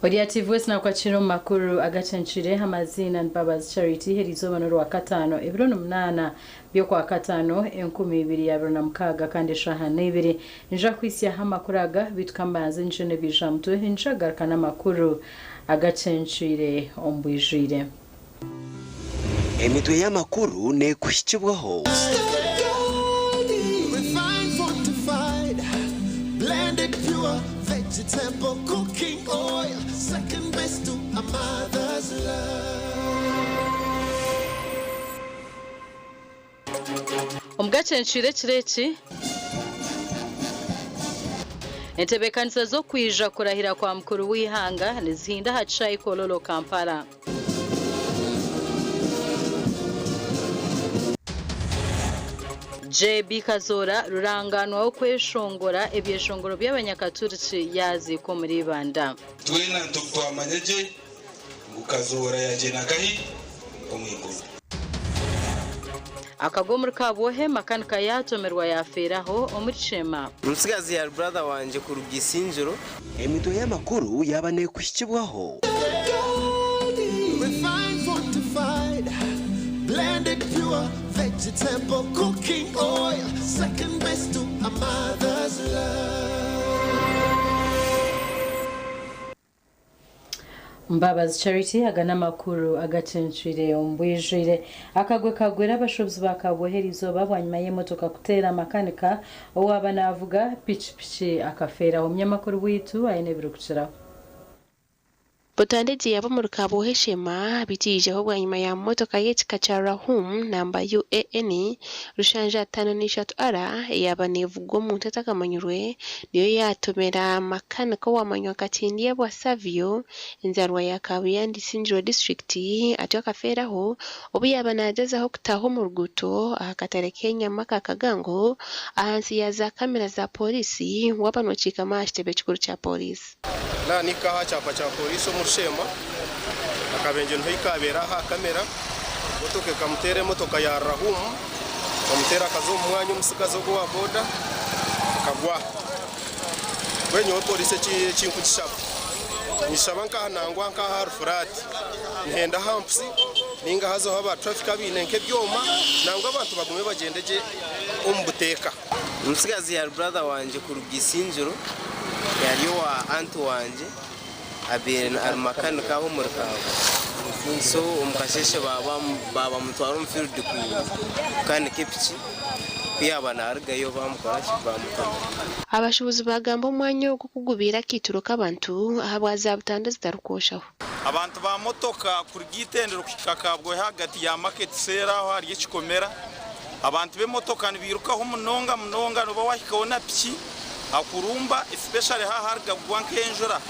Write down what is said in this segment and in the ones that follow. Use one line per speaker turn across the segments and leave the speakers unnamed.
Orya TV sinakwakira omu makuru agacencire. Amaziina ni Mbabazi Charity. Eriizooba n'orwakataano, ebiro n'omunaana by'okwakataano 2026, kandi eshaaha n'ibiri. Nija kuhitsyaho amakuru aga, beitu kambanze nyije n'ebiija mutwe, nija kugaruka n'amakuru agacencire omu bwijwire.
Emitwe y'amakuru neekuhikibwaho.
Refined, fortified, blended pure vegetable cooking oil. Second best to a mother's love.
Omu gacencire ekiro eki, entebeekanisa z'okwija kurahira kwa mukuru w'eihanga nizihinda aha kishaayi Kololo, Kampala. JB Kazoora, ruranganwa w'okweshongora ebyeshongoro by'abanyakaturiki, yaaziikwa omuri Ibanda.
Twena twamanya gye ngu Kazoora yagyenda nkahi? Omu iguru.
Akagwa omuri Kabwohe, makanika yaatomerwa yaafeeraho omuri Sheema.
Omutsigazi yari brother wangye kuruga Isingiro.
Emitwe y'amakuru yaaba neekuhikibwaho.
Refined, fortified, blended pure vegetable cooking oil. Second best to a mother's love.
Mbabazi Charity. Aga n'amakuru agacencire omu bwijwire. Akagwe kagwera abashobozi ba Kabwohe eriizooba bwanyima y'emotoka kuteera makanika owaaba naavuga pikipiki akafeeraho. Omunyamakuru waitu aine ebirikukiraho.
Butandegi yaba omuri Kabwohe Sheema bitiijeho bwanyima ya motoka y'ekika kya Rahum namba UAN 753 R eyaba neevugwa omuntu atakamanyirwe niyo yaatomera makanika owamanywa nka Tindyebwa Savio, enzarwa ya Kabuyanda, Isingiro disiturikiti, atyo akafeeraho obu yaaba naagyezaho kutaaha omu ruguuto aha katare k'enyama aka Kagango ahansi ya za kamera za pooriisi waaba nookiikama aha kitebe kikuru kya pooriisi.
Nanika aha kyapa kya polisi omu Rushema, akabenje niho ikabeera aha kamera, motoka ekamuteera, emotoka ya Rahum ekamuteera akaza omu mwanya. Omutsigazi ogwo owa boda akagwa. Mbwenu nyowe polisi eki nkugishaba, nishaba nkaha nangwa nkaha ahari flat, nihenda humps ninga hazaho aba traffic abaine nk'ebyoma, nangwa abantu bagume bagyende gye omu buteeka.
Omutsigazi yari brother wangye kuruga Isingiro, yari owa aunty wangye, abaire ari makanika aho omuri Kabwe. So omu kasheeshe baabamutwara omu field kukanika epiki, ku yaaba naarugayo baamukora ki? Baamutomera.
Abashuubuzi bagamba omwanya ogu kugubiire akaituro k'abantu ahabwa za butanda zitarikwoshaho.
Abantu ba motoka kuruga Itendero kuhika Kabwohe ahagati ya market seeri aho ahari ekikomera, abantu b'emotoka nibirukaho munonga munonga. Noba wahikaho na piki akurumba, especially haha haruga kugwa nk'enjura.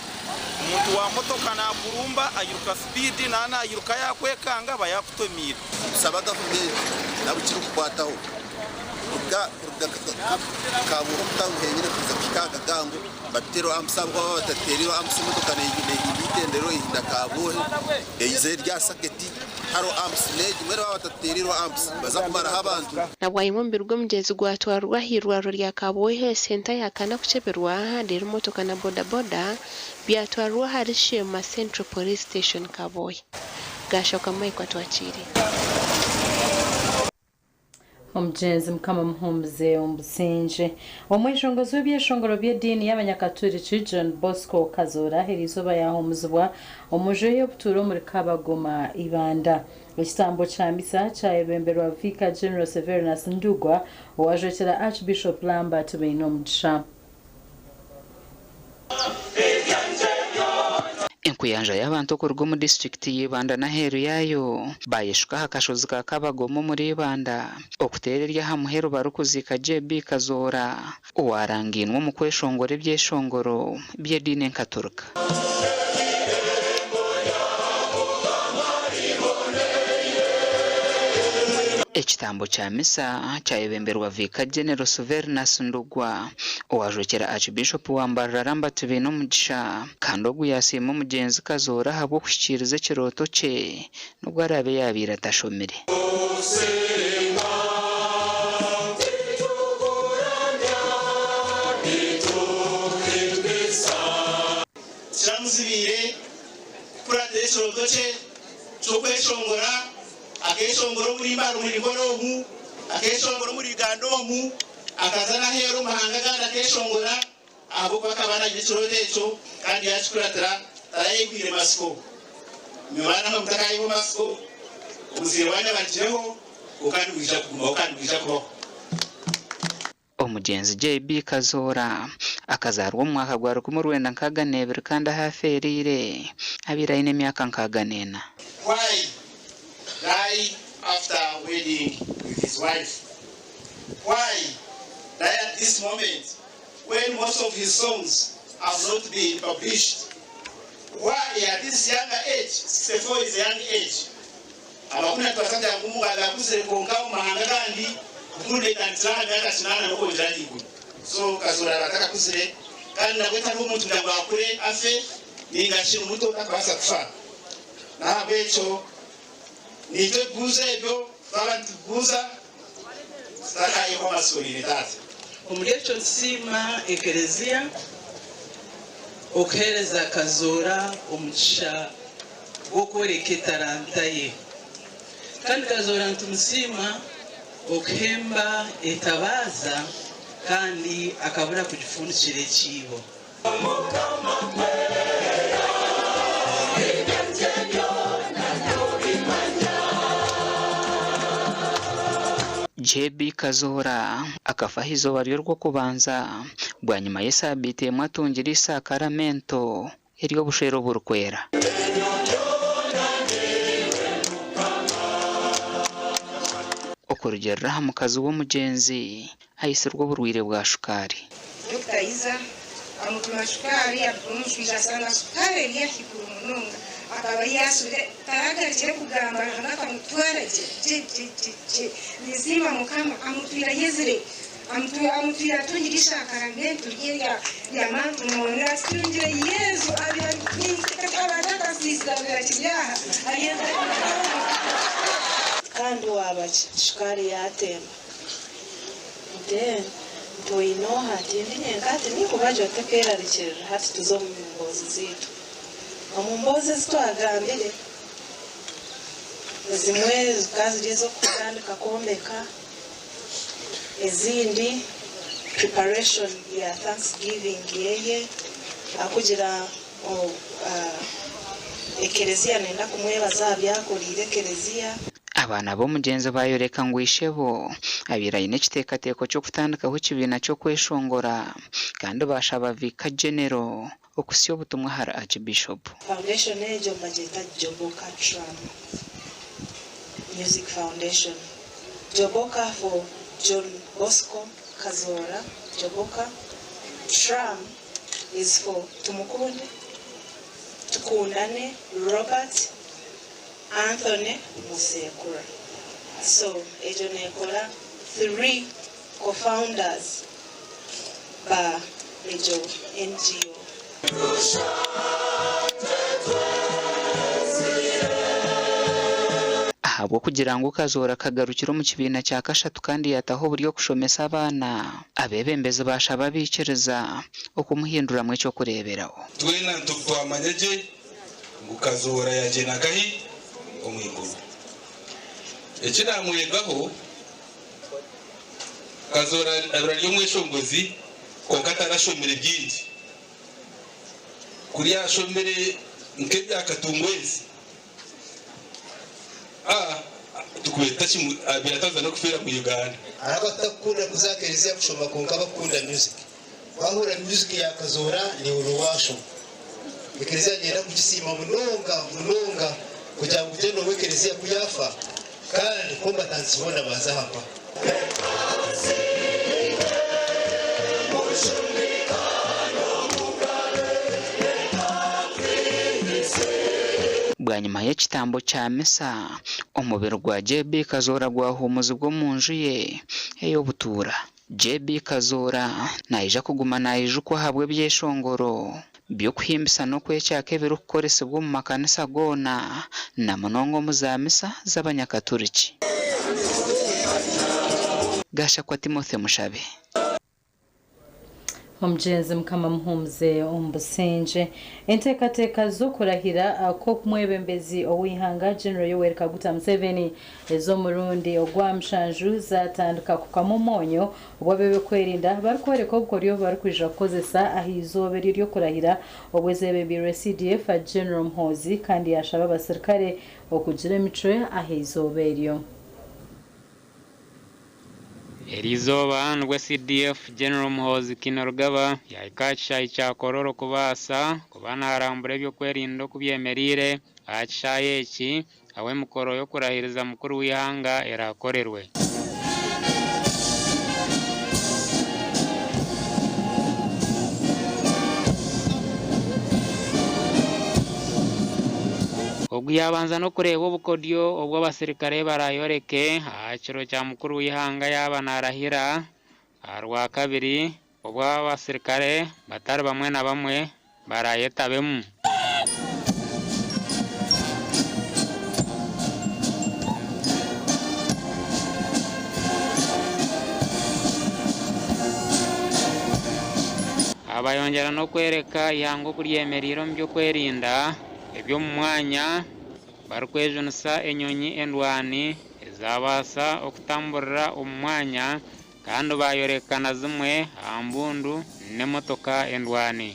Omuntu wa motoka nakurumba, ayiruka speed, nayiruka yakwekanga aba yakutomiire.
Tusaba gavumenti nabo kirikukwataho kuruga Kabwohe omu tawuni henyine kuza kuhika aha Kagango batuteereho humps, ahabw'okuba baaba batatuteerireho humps, emotoka neehinda Itendero, ehinda Kabwohe, eiza eri aha saketi hariho humps n'egi. Mbwenu baaba batatuteerireho humps nibaza kumaraho abantu.
Na bwanyima omubiri gw'omugyenzi gwatwarwa ah'eirwariro rya Kabwohe Health Centre yakana kukyeberwa, reero emotoka na bodaboda byatwarwa ahari Sheema Central Police Station Kabwohe. Gaashoka Mike atwakiire.
Omugyenzi Mukama amuhumuze omu busingye. Omweshongozi w'ebyeshongoro by'ediini y'abanyakaturiki John Bosco Kazoora eriizooba yaahumuzibwa omu nju ye y'obutuuro omuri Kabagoma, Ibanda. Ekitambo kya misa kyayebemberwa Vicar General Severinus Ndugwa, owajwekyera Archbishop Lambert Bainomugisha.
Enkuyanja y'abantu okuruga omu disiturikiti ya Ibanda n'aheeru yaayo bayeshuka aha kashozi ka Kabagoma omuri Ibanda okuteera ery'aha muheru barikuziika JB Kazoora owarangainwe omu kweshongora ebyeshongoro by'ediini enkaturika. Ekitambo kya misa kyayebemberwa Vicar General Suverinus Ndugwa, owajwekyera Archbishop wa Mbarara Lambert Bainomugisha, kandi ogu yasiima omugyenzi Kazoora ahabw'okuhikiiriza ekirooto kye n'obu araabe yaabaire atashomire.
Kiramuzibiire. ekirooto kye ky'okweshongora, akeeshongora omuri Mbale omuri Nkore omu, akeeshongora omuri Uganda omu, akaza n'aheeru omu mahanga agandi akeeshongora ahabw'okuba akaba nagira ekirooto ekyo kandi yaakikuratira tarayehwire matsiko. Inywe baana mwe mutakayehwa amatsiko, omuzaire waanyu abarugireho kwonka nibwija kugumaho kandi nibwija kubaho.
Omugyenzi JB Kazoora akazaarwa omu mwaka gwa 1962 kandi ahu afeereire abaire aine emyaka 64.
Why die after wedding with his wife? Why die at this moment when most of his songs have not been published? Why at this younger age, 64 is a young age, Amakuru nitubaasa kugira ngu omugabe akuzire kwonka omu mahanga agandi bukuru neetandikira aha myaka kinaana n'okwongyera ahaiguru. So Kazoora araba atakakuzire kandi nabwe tihariho omuntu kugira ngu akure afe nainga shi omuto takubaasa kufa. N'ahabw'ekyo naitwe ebibuuzo ebyo twaba nitubibuuza tutakayehwa amatsiko beine taata.
Omuri ekyo nitusiima Ekereziya okuheereza Kazoora omugisha gw'okworeka etaranta ye. Kandi Kazoora nitumusiima okuhemba etabaaza kandi akabura kugifundikira ekiibo.
JB Kazoora akafa aha izooba ry'orwokubanza bwanyima y'esaabiiti emwe atungire eisakaramento ery'obushwere oburikwera. Okurugiirira aha mukazi w'omugyenzi, aitsirwe oburwaire bwa shukaari.
Dokita Iza amupima shukaari, apima omushwija ashanga shukaari eri ahaiguru munonga. Akaba yaashubire taragarukire kugamba Ruhanga akamutwara gye gye gye gye gye. Ninsiima Mukama amutwire ayezire. Amutwire atungire eishakaramento rye rya matrimony atungire Yesu aba atakasiisire abaire akiri aha ayezire munonga.
Kandi waaba shukaari yaatemba then nti oine oha? Tindi nyenka hati ninkuba gye otakeerarikirira hati tuze omu mboozi zaitu. Omu mboozi ezi twagambire ezimwe zikaba ziri ez'okutandika kwombeka. Ezindi preparation ya thanksgiving yeye akugira ngu ekereziya nenda kumwebaza aha byakoriire ekereziya.
Abaana b'omugyenzi baayoreka ngu ishebo abaire aine ekiteekateeko ky'okutandikaho ekibiina ky'okweshongora kandi baashaba Vicar General okuhitsya obutumwa ahari Archbishop.
Foundation egyo nibagyeta Joboka Tram Music Foundation. Joboka for John Bosco Kazoora Joboka, Tram is for Tumukunde, Tukundane Robert Anthony Musekura. So egyo nekora 3 co-founders ba egyo NGO.
Ahabw'okugira ngu Kazoora akagarukira omu kibiina kya kashatu kandi yaataho oburyo kushomesa abaana, abeebembezi baashaba abaikiriza okumuhinduramu eky'okureeberaho.
Twena twamanya gye ngu Kazoora yagyenda nkahi? Omu iguru. Eki naamwegaho, Kazoora abaire ari omweshongozi kwonka tarashomire bingi. Kuri yashomire nk'ebya Katungwezi, tukubaire tutaza n'okufeera mu Uganda.
Hariho abatakukunda kuza aha kereziya kushoma kwonka abakukunda music. Wahurira music ya Kazoora naiwe nooba washoma. Ekereziya niinyenda kugisiima munonga munonga kugira ngu gyenda obu ekereziya ku yaafa kandi combatants boona baaza aha mpaha.
Bwanyima y'ekitambo kya misa, omubiri gwa JB Kazoora gwahuumuzibwa omu nju ye ey'obutuura. JB Kazoora naija kuguma naijukwa ahabw'ebyeshongoro by'okuhimbisa n'okwekyaka ebirikukoresibwa omu makanisa goona na munonga omu za misa z'abanyakaturiki. Gashakwa Timothy Mushabe.
Omugyenzi Mukama amuhuumuze omu busingye. Enteekateeka z'okurahira kw'omwebembezi ow'eihanga General Yoweri Kaguta Museveni ez'omurundi ogwa mushanju zaatandika kukama omwonyo obu ab'ebyokwerinda barikworeka obukoryo obu barikwija kukozesa aha izooba eryo ry'okurahira obwo ezebembeirwe CDF General Muhoozi kandi yaashaba abasirikare okugira emicwe aha izooba eryo.
Eriizooba nibwo CDF General Muhoozi Kainerugaba yaahika aha kishaayi kya Kololo kubaasa kuba naarambura eby'okwerinda oku byemereire aha kishaayi eki ahu emikoro y'okurahiriza mukuru w'eihanga eraakorerwe. Ogu yaabanza n'okureeba obukodyo obu abasirikare baraayoreke aha kiro kya mukuru w'eihanga yaaba naarahira aha Rwakabiri obu abasirikare batari bamwe na bamwe baraayetabemu. Aba bayongyera n'okworeka eihanga oku ryemereire omu by'okwerinda. Eby'omu mwanya barikwejunisa enyonyi endwani ezabaasa okutamburira omu mwanya kandi baayoreka na zimwe aha mbundu n'emotoka endwani.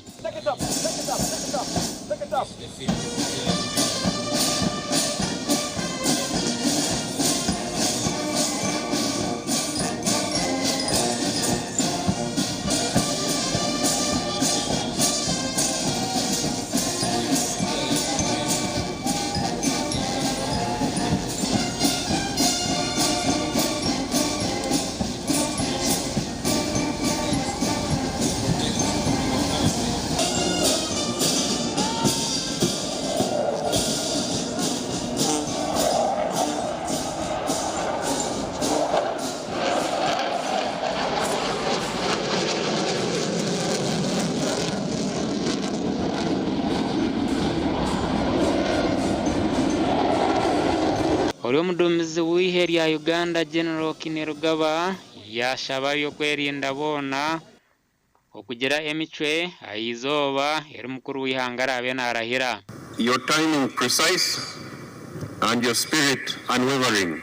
Ori omuduumizi w'eihe rya Uganda General Kainerugaba yaashaba ab'ebyokwerinda boona okugira emicwe aha izooba eri mukuru w'eihanga araabe naarahira.
Your timing precise and your spirit unwavering.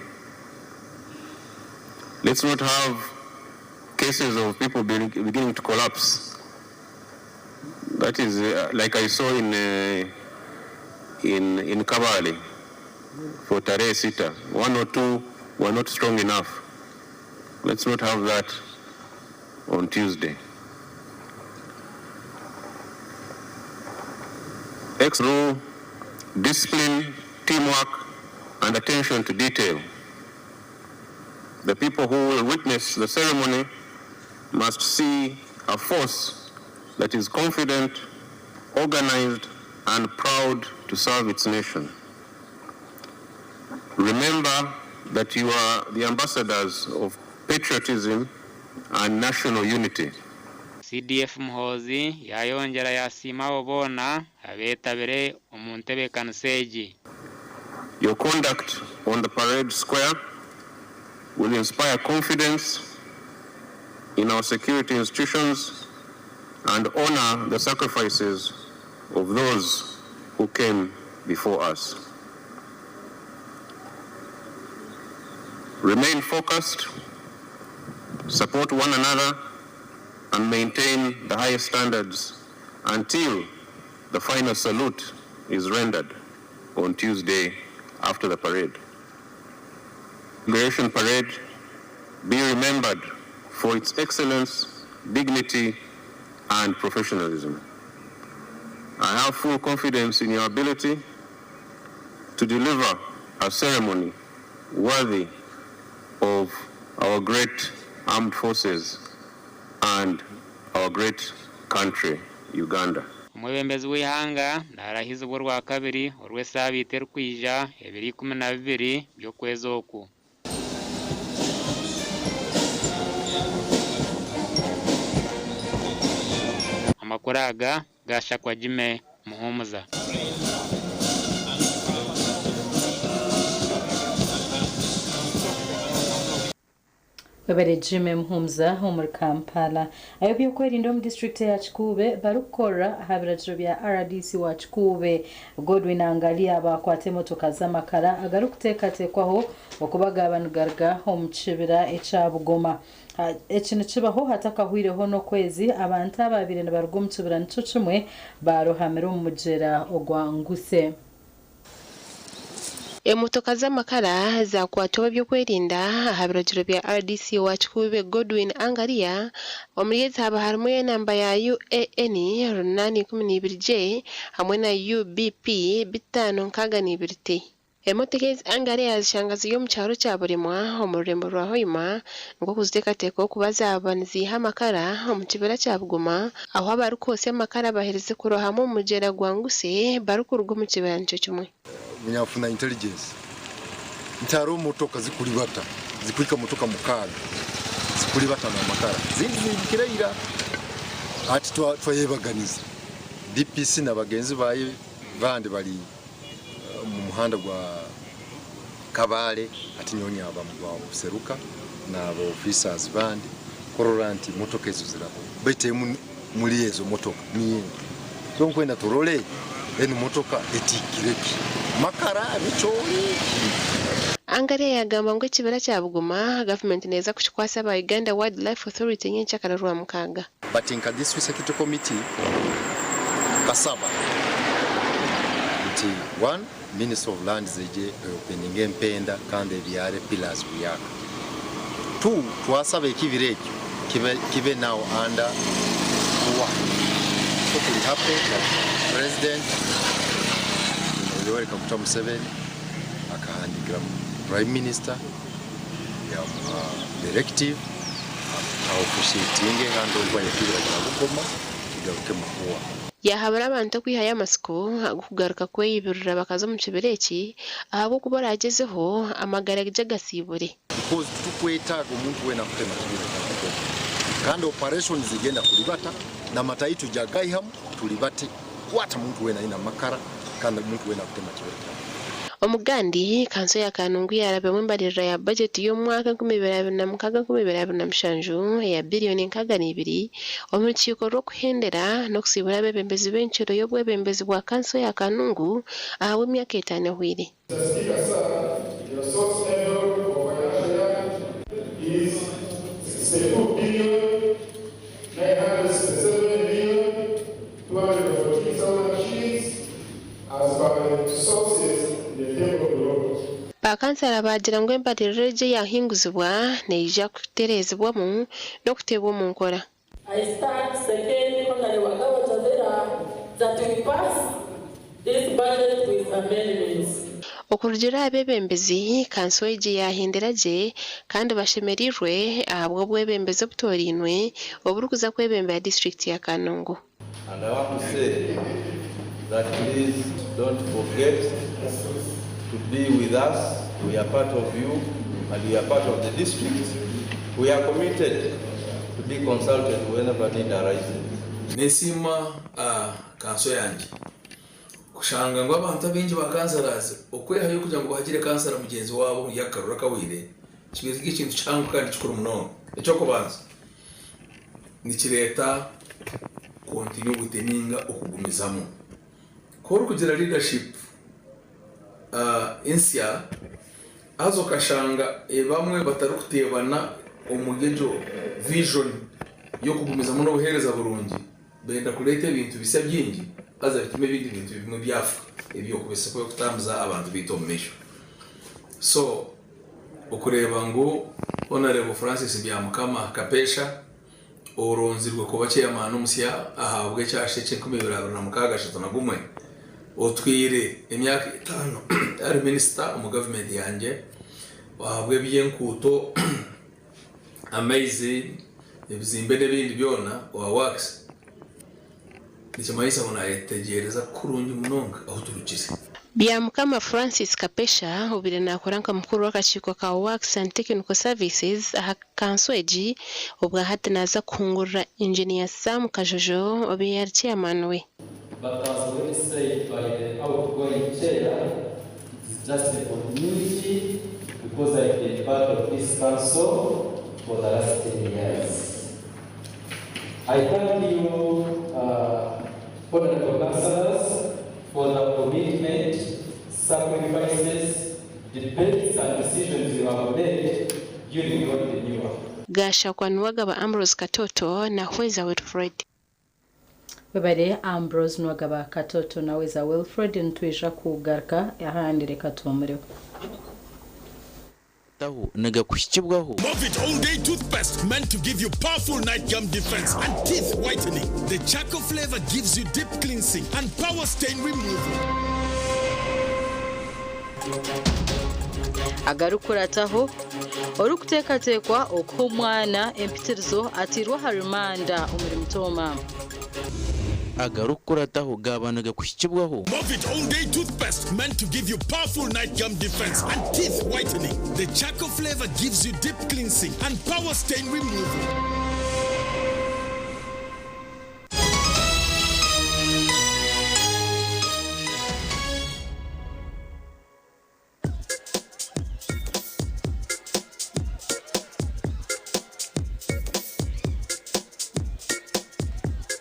Let's not have cases of people beginning to collapse. That is uh, like I saw in, uh, in, in Kabale for Tarehe Sita. One or two were not strong enough. Let's not have that on Tuesday. X rule, discipline, teamwork, and attention to detail. The people who will witness the ceremony must see a force that is confident, organized, and proud to serve its nation. Remember that you are the ambassadors of patriotism and national unity.
CDF Muhoozi yaayongyera yaasiima abo boona abeetabire omu ntebeekanisa egi.
Your conduct on the parade square will inspire confidence in our security institutions and honor the sacrifices of those who came before us. Remain focused, support one another, and maintain the highest standards until the final salute is rendered on Tuesday after the parade. Inauguration parade be remembered for its excellence, dignity, and professionalism. I have full confidence in your ability to deliver a ceremony worthy of our great armed forces and our great country, Uganda.
Omwebembezi w'eihanga naarahizibwa orwakabiri orw'esaabiiti erikwija ebiro 12 by'okwezi oku. Amakuru aga gashakwa Jimmy Muhumuza.
Webare Jimmy Muhumuza omuri Kampala. Ab'ebyokwerinda omu disiturikiti ya Kikuube barikukorera aha biragiro bya RDC wa Kikuube, Godwin Angalia baakwata emotoka z'amakara agarikuteekateekwaho okuba gaaba nigaruga omu kibira ekya Bugoma. Eki nikibaho hatakahweireho n'okwezi abantu abaabaire nibaruga omu kibira nikyo kimwe baarohamire omu mugyera ogwa Nguse.
Emotoka z'amakara zaakwatwa ab'ebyokwerinda aha biragiro bya RDC wa Kikuube Godwin Angalia. Omuri ezi haaba harimu ey'enamba ya UAN 812J hamwe na UBP 562T. Emotoka ezi Angalia yaazishanga ziri omu kyaro kya Burimwa omu rurembo rwa Hoima nikwo kuziteekateekaho kuba zaaba niziiha amakara omu kibira kya Bugoma ahu abarikwotsya amakara baherize kurohamu omu mugyera gwa Nguse barikuruga omu kibira nikyo kimwe.
Munyafuna intelligence nti hariho motoka zikuribata zikuhika motoka mukaaga zikuribata namakara zindi zihikire ira hati twayebaganiza DPC na bagenzi baye bandi bari omu muhanda gwa Kabale hati nyowe nyaba mu gwa Buseruka na ba officers bandi kurora nti motoka ezo ziraho baitu emu muri ezo motoka niyo so nkwenda turore enu motoka etikire ki makara micoori
Angalia yaagamba ngu ekibira kya Bugoma gavumenti neeza kukikwasa aba Uganda Wildlife Authority nyenkyakara Rwamukaaga.
But nka district security committee tukasaba nti one ministry of lands eije eopeninge empenda kandi ebyare pillars buyaka. Two twasaba ekibira ekyo kibe, kibe now under kuwa. So tuli happy that president Yoweri Kaguta Museveni akahandikira prime minister yamuha directive aofficiatinge handover y'ekibira kya Bugoma kigaruke mu kuwa.
Yaahabura abantu okwihayo amatsiko ag'okugaruka kweyibirira bakaza omu kibira eki ahabw'okuba oragyezeho amagara gye gasiibure.
Because titukwetaaga omuntu weena kutema kibira kya Bugoma kandi operation zigenda kuribata n'amatayi tuja gaihamu turibate kwata muntu weena aine amakara kandi omuntu weena akutema kibira kya Bugoma.
Omugandi, Kanso ya Kanungu yaarabyamu embaririra ya bajeti y'omwaka 2026-2027 eya biriyoni 62 omu rukiiko rw'okuhendera n'okusiibura abeebembezi b'enkiro y'obwebembezi bwa kanso ya Kanungu ahabw'emyaka etaano ehweire.
Mister Speaker, sir, your source envelope for financial year is 62 billion 967 million 214,000 shillings as per the sources in the table below.
Baakansara baagira ngu embaririra egi eyaahinguzibwa neija kutereezibwamu n'okuteebwa omu nkora.
I stand second Honorable Wagawa Chavera that we pass this budget with amendments.
Okurugiirira aha beebembezi, kanso egi yaahendera gye kandi bashemereirwe ahabw'obwebembezi obutoorainwe oburikuza kwebembera disiturikiti ya Kanungu.
And I want to say that please don't forget to be with us. We are part of you and we are part of the district. We are committed to be consulted whenever need arises.
Ninsiima kanso yangye kushanga ngu abantu abaingi ba councillors okwehayo kugira ngu bahagire kansara mugyenzi waabo omuri aka karuru akahweire kibaire kiri ekintu kihango kandi kikuru munonga. Eky'okubanza nikireeta continuity ninga okugumizamu. Ku orikugira leadership ensya haza okashanga bamwe batarikuteebana omuri egyo vision y'okugumizamu n'obuheereza burungi, benda kureeta ebintu bisya bingi haza bitume ebindi bintu bimwe byafa eby'okubaasa kutambuza abantu baitu omu maisho. So okureeba ngu Honourable Francis Byamukama Kapesha oronzirwe kuba chairman omusya ahabw'ekyasha eky'enkumi ibiri abiri na mukaaga ashatu na gumwe otwire emyaka etaano ari minisita omu gavumenti yangye ahabw'eby'enkuuto, amaizi, ebizimbe n'ebindi byona owa works nikimanyisa ngu nayetegyereza kurungi munonga ahu turugire.
Byamukama Francis Kapesha obaire nakora nka mukuru w'akakiiko ka Works and Technical Services aha kanso egi, obwahati naaza kuhungurira Engineer Sam Kajojo obaire ari chairman we.
But as already said by the outgoing chair, it is just a continuity because I've been part of this council for the I thank you, honorable councillors, for the commitment, sacrifices, debates and decisions you have made during your tenure.
Gashakwa Nuwagaba Ambrose Katoto na Hweza Wilfred.
Webare Ambrose Nuwagaba Katoto na Hweza Wilfred nitwija kugaruka ahandi reka tuhumureho.
Nigakuhikibwaho.
Movit All Day Toothpaste meant to give you powerful night gum defense and teeth whitening. The charcoal flavor gives you deep cleansing and power stain removal.
Agarikukurataho, orikuteekateekwa okuha omwana empitirizo ateirwe aha rimanda omuri Mitooma.
Agarikukurataho gaaba nigakuhikibwaho.
Movit All Day Toothpaste meant to give you powerful night gum defense and teeth whitening. The charcoal flavor gives you deep cleansing and power stain removal.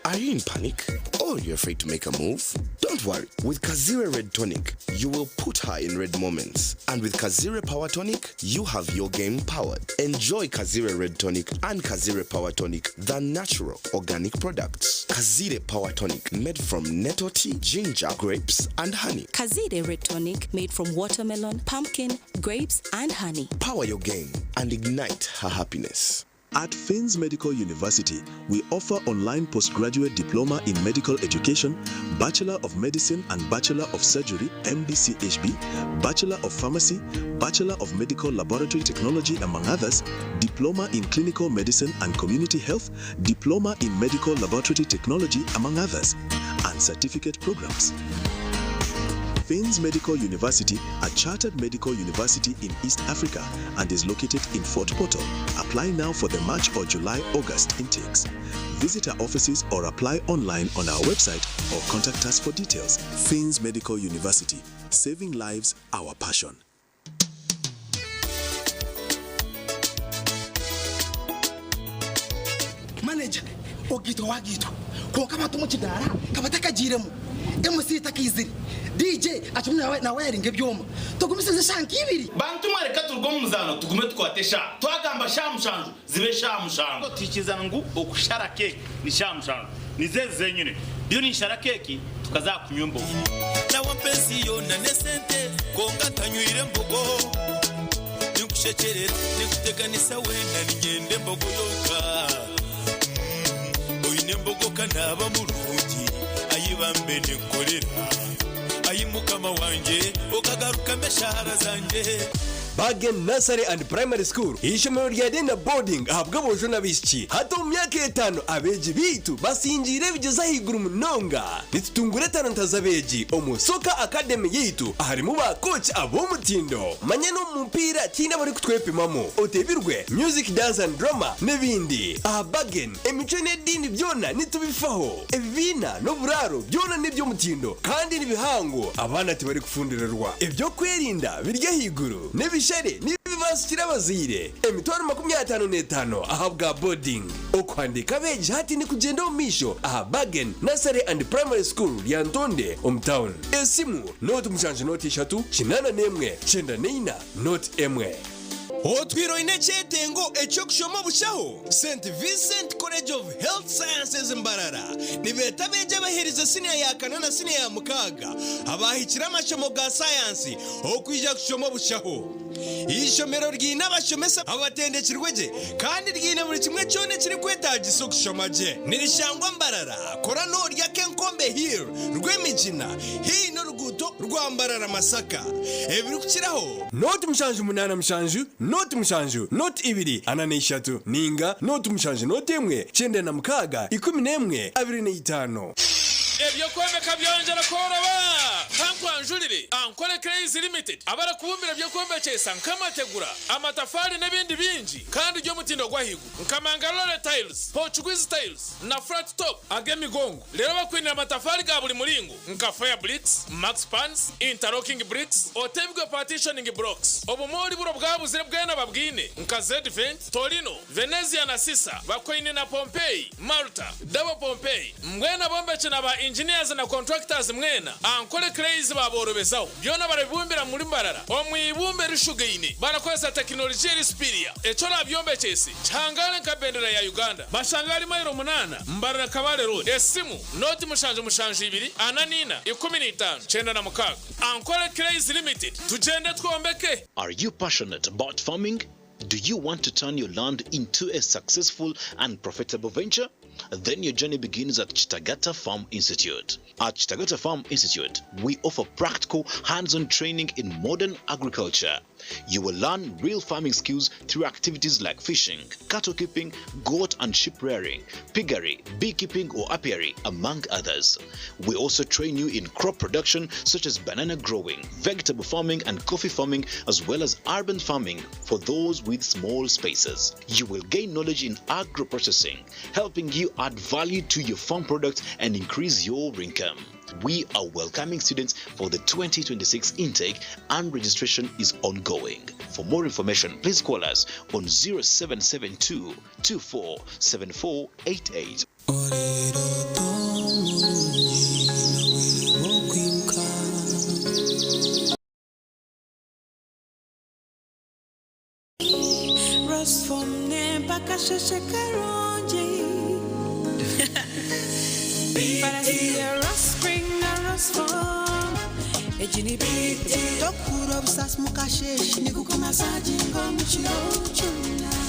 Are you in panic? Or you're afraid to make a move? Don't worry. With Kazire Red Tonic, you will put her in red moments. And with Kazire Power Tonic, you have your game powered. Enjoy Kazire Red Tonic and Kazire Power Tonic, the natural organic products. Kazire Power Tonic, made from nettle tea, ginger, grapes, and honey.
Kazire Red Tonic, made from watermelon, pumpkin, grapes, and honey.
Power your game and ignite her happiness.
At Finns Medical University, we offer online postgraduate diploma in medical education, Bachelor of Medicine and Bachelor of Surgery, MBCHB, Bachelor of Pharmacy, Bachelor of Medical Laboratory Technology, among others, Diploma in Clinical Medicine and Community Health, Diploma in Medical Laboratory Technology, among others, and certificate programs. Finns Medical University, a chartered medical university in East Africa and is located in Fort Portal. Apply now for the March or July-August intakes. Visit our offices or apply online on our website or contact us for details. Finns Medical University, saving lives, our passion.
Manager, ogiitwa wagiitwa kwonka abantu omu kidaara ka batakagiiremu, MC takaizire, DJ akirimu nawayaringa ebyoma. Tugumisirize eshaaha nk'ibiri.
Bantu mwe reka turuge omu muzaano tugume tukwate eshaaha. Twagamba shaaha mushanju zibe shaaha mushanju. Twikiriza ngu okushara keeki ni shaaha mushanju. Nizo ezi zenyine. Ndiyo ninshara keeki tukaza aha kunywa embogo.
Nawe ampa ensi yoona n'esente kwonka ntanywire mbogo. Ninkushekyerera, ninkuteganisa weena niinyenda embogo yonka. Oine embogo ka naaba murungi, ai bambe ninkukorera. Ai Mukama wangye, okagarukamu eshaara zangye.
Bargain Nursery and Primary School, eishomero rya day na boarding ahabw'aboojo n'abaishiki. Hati omu myaka etaano abeegi baitu basingiire ebigyezo ahaiguru munonga. Nitutungura etalanta z'abeegi omu Soccer Academy yaitu aharimu ba kooki ab'omutindo. Manya n'omu mupiira tihaine abarikutwepimamu. Otebirwe, music, dance and drama n'ebindi. Aha Bargain, emicwe n'ediini byona nitubifaho. Ebibiina n'oburaaro byona n'eby'omutindo kandi ni bihango, abaana tibarikufundirirwa. Eby'okwerinda biri ahaiguru, n'ebishare nibibaasikira abazaire 55,000 ahabwa boarding. Okuhandiika abeegi hati nikugyenda omu maisho aha Bargain Nursery and Primary School Lyantonde omu town. Esimu, 07 0 3 81 94 01.
Otwire oine ekyetengo eky'okushoma obushaho? St Vincent College of Health Sciences Mbarara nibeeta abeegi abaherize siniya ya kana na siniya ya mukaaga abaahikire amashomo ga sayansi okwija kushoma obushaho. Eishomero riine abashomesa abatendekirwe gye kandi riine buri kimwe kyona ekirikwetaagisa okushoma gye. Nirishangwa Mbarara, kora noorya Kenkombe Hill, Rwemigina, haihi n'oruguuto rwa Mbarara-Masaka. Ebirikukiraho.
Nooti 7 8 7 nooti 7 nooti 2 43 nainga nooti 7 nooti 1 96 11 25.
Eby'okwombeka byongyera kworoba! Kankwanjurire Ankole Clays Limited abarikubumbira eby'okwombekyesa nk'amategura, amatafaari n'ebindi bingi kandi by'omutindo gw'ahaiguru nka Mangalore Tiles, Portuguese Tiles na Flat Top ag'emigongo. Reero bakwinire amatafaari ga buri muringo nka Fire Bricks, Max Pans, Interlocking Bricks, Otebwe Partitioning Blocks. Obumoori buri obwabuzire bwena babwine nka Z-Vent, Torino, Venezia na Sisa bakwaine na Pompeii, Malta, Double Pompeii. Mbwenu abombeki na ba engineers na contractors mwena, Ankole Clays baaborobezaho. Byona barabibumbira muri Mbarara omu ibumba erishugaine barakozesa tekinologiya eri superior. Eki orabyombekyese kihangare nka bendera ya Uganda. Bashanga ahari mailo munaana Mbarara Kabale Road. Esimu, nooti 772 44 15 96. Ankole Clays Limited, tugyende twombeke!
Are you passionate about farming? Do you want to turn your land into a successful and profitable venture? Then your journey begins at Chitagata Farm Institute. At Chitagata Farm Institute, we offer practical, hands on training in modern agriculture. You will learn real farming skills through activities like fishing, cattle keeping, goat and sheep rearing, piggery, beekeeping or apiary, among others. We also train you in crop production such as banana growing, vegetable farming, and coffee farming, as well as urban farming for those with small spaces. You will gain knowledge in agro processing, helping you add value to your farm products and increase your income. We are welcoming students for the 2026 intake and registration is ongoing. For more information, please call us on 0772 247488.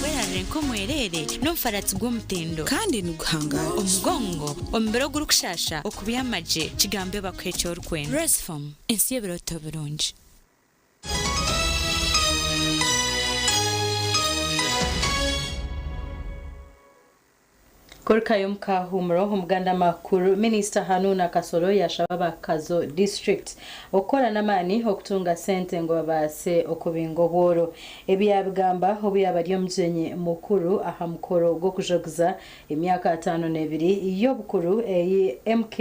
Werarire nk'omwereere n'omufaratsi gw'omutindo.
Kandi niguhangaara.
Omugongo, omubiri ogurikushaasha, okubyama gye, kigambe bakuhe eki orikwenda. Rosefom, ensi y'ebirooto birungi.
Kurukayo omu kahuumuro, Omuganda Makuru, Minisita Haruna Kasolo yashaba aba Kazo District okukora n'amaani okutunga sente ngu babaase okubinga obworo. Ebi yabigamba obu yaaba ari omugyenyi mukuru aha mukoro gw'okujaguza emyaka 52 y'obukuru ei MK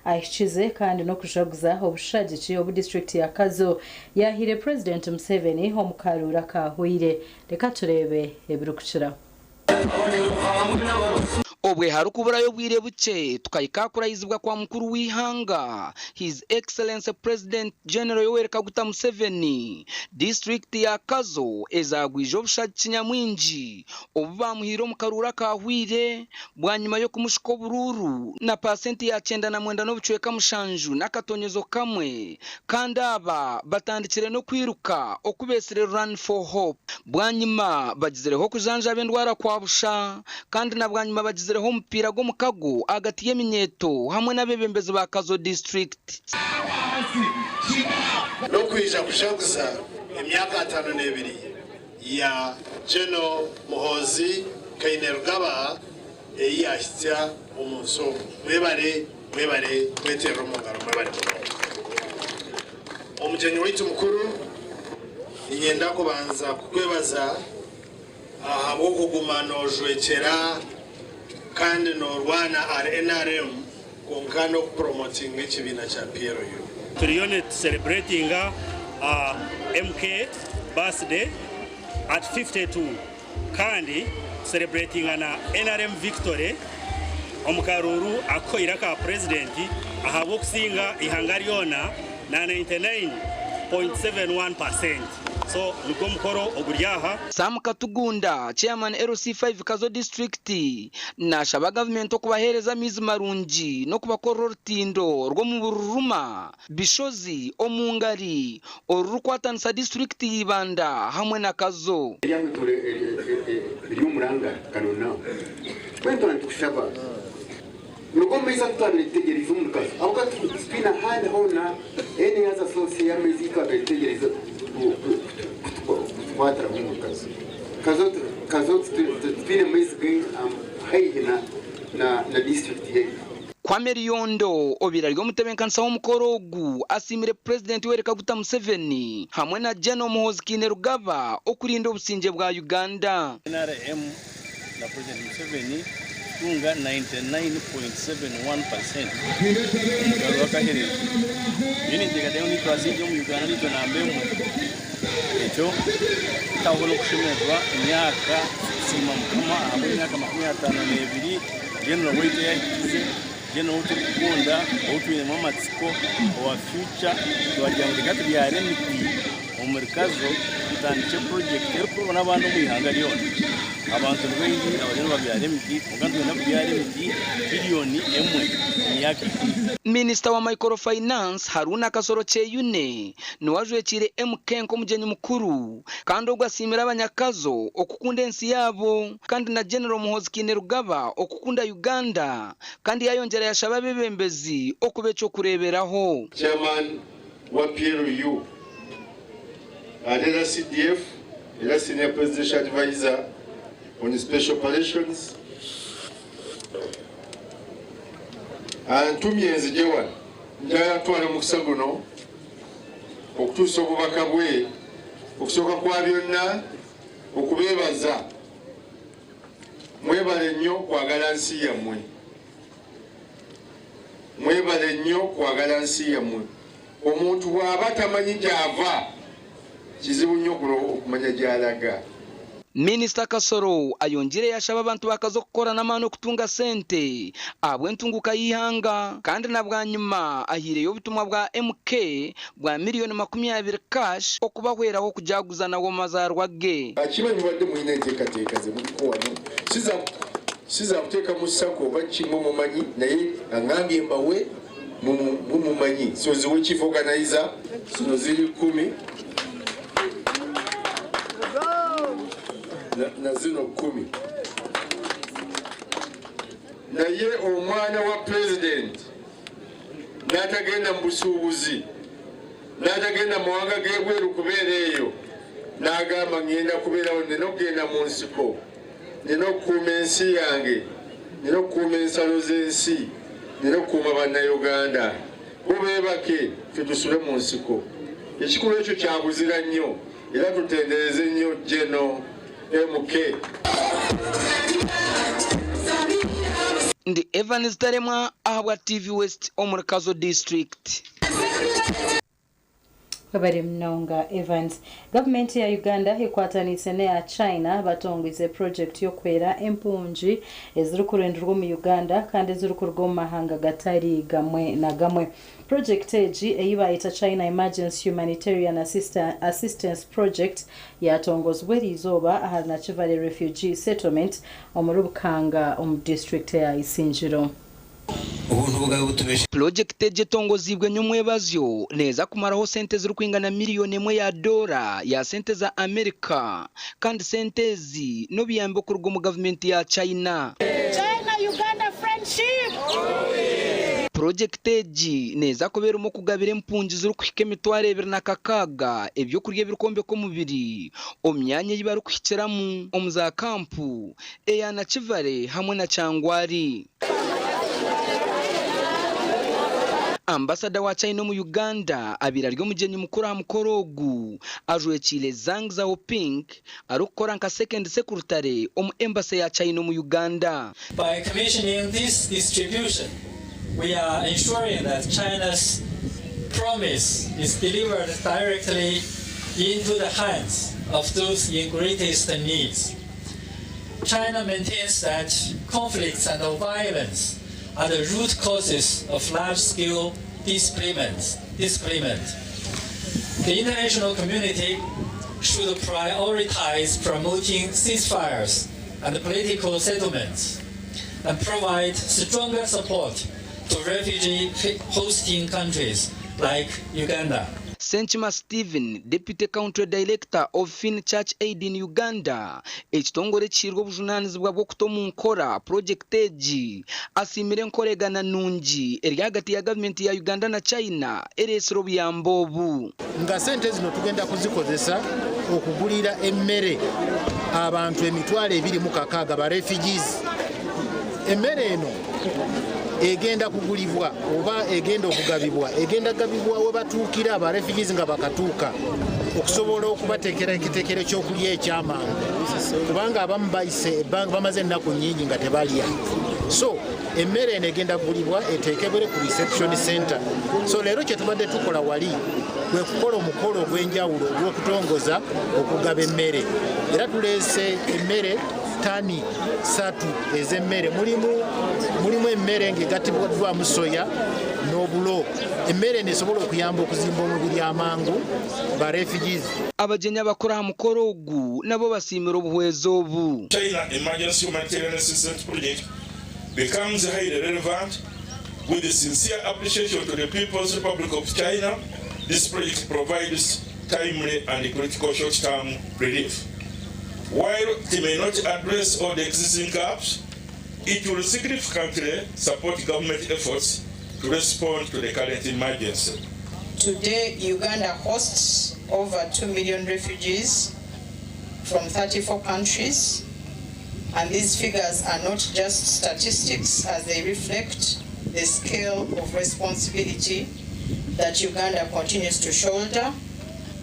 ahikize kandi n'okujaguza obushagiki obu disiturikiti ya Kazo yahaire Purezidenti Museveni omu karuuru akaahweire. Reka tureebe ebirikukiraho.
Obwe harikuburayo obwire bukye tukahika aha kurahizibwa kwa mukuru w'eihanga His Excellency President General Yoweri Kaguta Museveni, disiturikiti ya Kazo ezagwije obushagiki nyamwingi obu baamuhaire omu karuuru akaahweire bwanyima y'okumushuka oburuuru na paasenti ya 99 n'obucweka mushanju n'akatonyezo kamwe kandi aba batandikire n'okwiruka oku beetsire Run for Hope. Bwanyima bagizireho okujanjaba endwara kwa busha kandi na bwanyima bagizireho omupiira gw'omukago ahagati y'eminyeeto hamwe n'abeebembezi ba Kazo District.
N'okwija kujaguza emyaka 52 ya General Muhoozi Kainerugaba ei yaahitsya omu nsi omu. Mwebare, mwebare kweteerera omu ngaro, mwebare munonga. Omugyenyi waitu mukuru, niinyenda kubanza kukwebaza ahabw'okuguma noojwekyera kandi noorwana ahari NRM kwonka n'okupromotinga ekibiina kya PLU.
Turiyo nitucelebratinga MK birthday at 52 kandi tucelebratinga na NRM victory omu karuuru akuhoire aka Purezidenti ahabw'okusinga eihanga ryona na 99.71 percent. So nigwo mukoro oguri aha.
Sam Katugunda, Chairman LC5 Kazo District nashaba gavumenti okubaheereza amaizi marungi n'okubakorera orutindo rw'omu Bururuma, Bishozi, Omungari orurikwatanisa disiturikiti ya Ibanda hamwe na Kazo.
Eryahwitura riri omurangara kanonaho. Mbwenu twaba nitukushaba ruga omu maizi agu twabaire tutegyereize omuri Kazo ahabw'okuba titwine ahandi hoona any other source y'amaizi ei twabaire tutegyereize kutukwatiraho omuri Kazo. Kazo Kazo titwine maizi haihi na na district yaitu.
Kwame Riyondo obaire ari omutebenkanisa w'omukoro ogu asiimire Purezidenti Yoweri Kaguta Museveni hamwe na Gen Muhoozi Kainerugaba okurinda obusingye bwa Uganda.
Nrm na Purezidenti Museveni kutunga 99.71 percent omu karuru akahereire. Nyowe ninteekateeka ngu naitwe twasinga omu Uganda naitwe namba emwe. Ekyo kutaho n'okushemererwa emyaka kusiima Mukama ahabw'emyaka 52 General waitu ei ahikize, General ou turikukunda, ou twinemu amatsiko, owa future, twagira ngu reka tubyare emiti omuri Kazo tutandikye project erikukorwa n'abandi omu ihanga ryona. Abantu ni baingi abariyo nibabyara emiti kwonka nitwenda kubyara emiti biliyoni emwe omu myaka erikwija.
Minisita wa Micro-finance, Haruna Kasolo Kyeyune niwe ajwekiire MK nk'omugyenyi mukuru kandi ogwo asiimire abanyakazo okukunda ensi yaabo kandi na General Muhoozi Kainerugaba okukunda Uganda kandi yayongyera yashaba abeebembezi okuba eky'okureeberaho.
Chairman wa PLU ate era CDF era Senior Presidential Advisor on Special Operations antumye nzije wano. Njagala kutwala omukisa guno okutuusa obubaka bwe okusooka kwa byonna okubeebaza. Mwebale nnyo kwagala nsi yammwe. Mwebale nnyo kwagala nsi yammwe. Omuntu bw'aba tamanyi gy'ava, kizibu nnyo okumanya gy'alaga.
Minisita Kasolo ayongiire yashaba abantu ba Kazo kukora n'amaani okutunga sente ahabw'entunguuka y'eihanga kandi na bwanyima ahaireyo obutumwa bwa MK bwa miriyoni 20 cash okubahweraho okujaguza nawe omu mazaarwa ge.
Akimanyi mubadde mulina enteekateeka ze muliko wano, si za kuteeka mu sacco oba ki mwe mumanyi naye angambye mbawe mwe mumanyi. So ziwe chief organizer, zino ziri 10 na zino 10. Naye omwana wa president n'atagenda mu busuubuzi, n'atagenda mu mawanga g'ebweru kubeera eyo, n'agamba ngenda kubeerawo, nina okugenda mu nsiko, nina okukuuma ensi yange, nina okukuuma ensalo z'ensi, nina okukuuma Bannayuganda. Bo beebake, ffe tusule mu nsiko. Ekikulu ekyo kyabuzira nnyo era tutendereze nnyo General MK.
Ndi Evans Taremwa ahabwa TV West omuri Kazo District.
Webale munonga Evans. Gavumenti ya Uganda ekwataniise n'eya China batongwize project y'okuhwera empungi ezirikurindirwa omu Uganda kandi ezirikuruga omu mahanga gatari gamwe na gamwe. Project egi ei bayeta China Emergency Humanitarian Assistance Project yatongozibwa eriizooba ahari Nakivale Refugee Settlement omuri Bukanga omu district ya Isingiro.
Purojekiti egi etongoziibwe nyomwebazyo neeza kumaraho sente ezirikwingana miriyoni emwe ya doora ya sente za Amerika kandi sente ezi n'obuyambi okuruga omu gavumenti ya China.
China-Uganda friendship!
Purojekiti egi neeza kuba erimu okugabira empungi zirikuhika 2600 ebyokurya ebirikwombeka omubiri omu myanya ei barikuhikiramu omu za kampu eya Nakivale hamwe na Kyangwali. Ambasada wa China omu Uganda abaire ari omugyenyi mukuru aha mukoro ogu ajwekiire Zhang Xiaoping arikukora nka second secretary omu embassy ya China omu Uganda.
By commissioning this distribution, we are ensuring that China's promise is delivered directly into the hands of those in greatest needs. China maintains that conflicts and violence are the root causes of large-scale displacement. displacement. The international community should prioritize promoting ceasefires and political settlements and provide stronger support to refugee hosting countries like Uganda.
Senchima Stephen, Deputy Country Director of Finn Church Aid in Uganda, ekitongore ekihirwe obujunanizibwa bw'okuta omu nkora project egi, asiimire enkoregana nungi eri ahagati ya gavumenti ya Uganda na China ereesire obuyambi obu.
Nga sente zino tugenda kuzikozesa okugulira emmere abantu 26000 ba refugees. Emmere eno egenda kugulibwa oba egenda okugabibwa egenda gabibwa we batuukira aba refugees nga bakatuuka okusobola okubateekera ekitekero ky'okulya ekyamangu kubanga abamu bayise ebbanga bamaze ennaku nnyingi nga tebalya. So emmere eno egenda kugulibwa eteekebwere ku reception center. So leero kye tubadde tukola wali kwe kukola omukolo ogw'enjawulo ogw'okutongoza okugaba emmere era tuleese emmere tani satu ez'emmere mulimu mulimu emmere ng'egattibwamu soya n'obulo emmere eno esobola okuyamba okuzimba omubiri amangu ba refugees.
Abagyenyi abakuru aha mukoro ogu nabo basiimire obuhwezi obu.
China Emergency Humanitarian Assistance Project becomes highly relevant with sincere appreciation to the People's Republic of China. This project provides timely and critical short-term relief. While it may not address all the existing gaps, it will significantly support government efforts to respond to the current emergency.
Today, Uganda hosts over 2 million refugees from 34 countries, and these figures are not just statistics as they reflect the scale of responsibility that Uganda continues to shoulder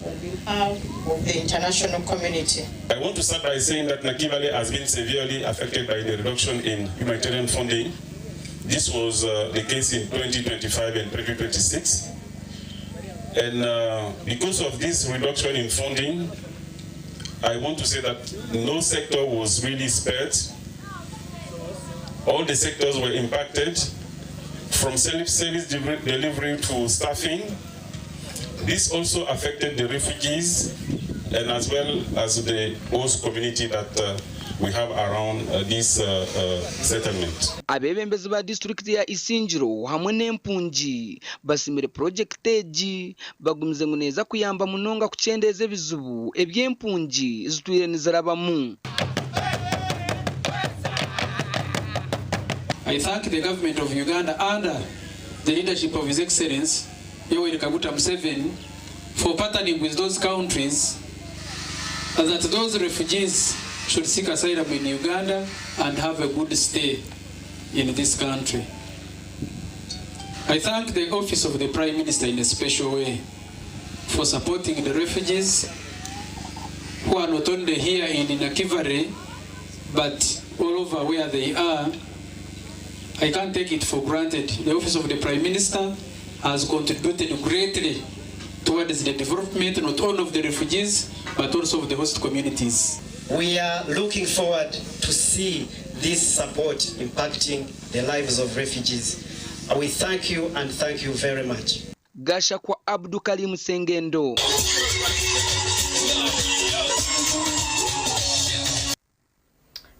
on behalf of the international community.
I want to start by saying that Nakivale has been severely affected by the reduction in humanitarian funding. This was the case in 2025 and 2026. And because of this reduction in funding, I want to say that no sector was really spared. All the sectors were impacted, from self-service delivery to staffing. This also affected the refugees and as well as the host community that we have around this settlement.
Abeebembezi ba disiturikiti ya Isingiro hamwe n'empungi basimire purojekiti egi bagumize ngu neeza kuyamba munonga kukyendeeza ebizibu eby'empungi zitwire nizirabamu.
I thank the government of Uganda under the leadership of His Excellency Yoweri Kaguta Museveni for partnering with those countries that those refugees should seek asylum in Uganda and have a good stay in this country. I thank the Office of the Prime Minister in a special way for supporting the refugees who are not only here in Nakivale, but all over where they are. I can't take it for granted. The Office of the Prime Minister has contributed greatly towards the development not only of the refugees, but also of the host communities.
We are looking forward to see this support impacting the lives of refugees. We thank you and thank you very much.
Gashakwa Abdukarim Sengendo.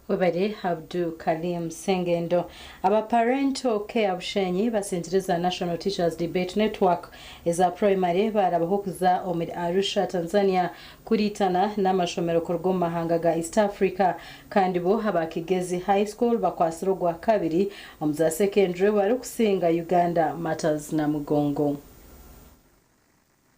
Webale Abdu Kalim Sengendo. Aba Parental Care Bushenyi basinziriza National Teachers Debate Network eza primary barabaho kuza omuri Arusha Tanzania kuritana n'amashomero kuruga omu mahanga ga East Africa kandi bo aba Kigezi High School bakwasire ogwa kabiri omu za secondary barikusinga Uganda Matters na Mugongo.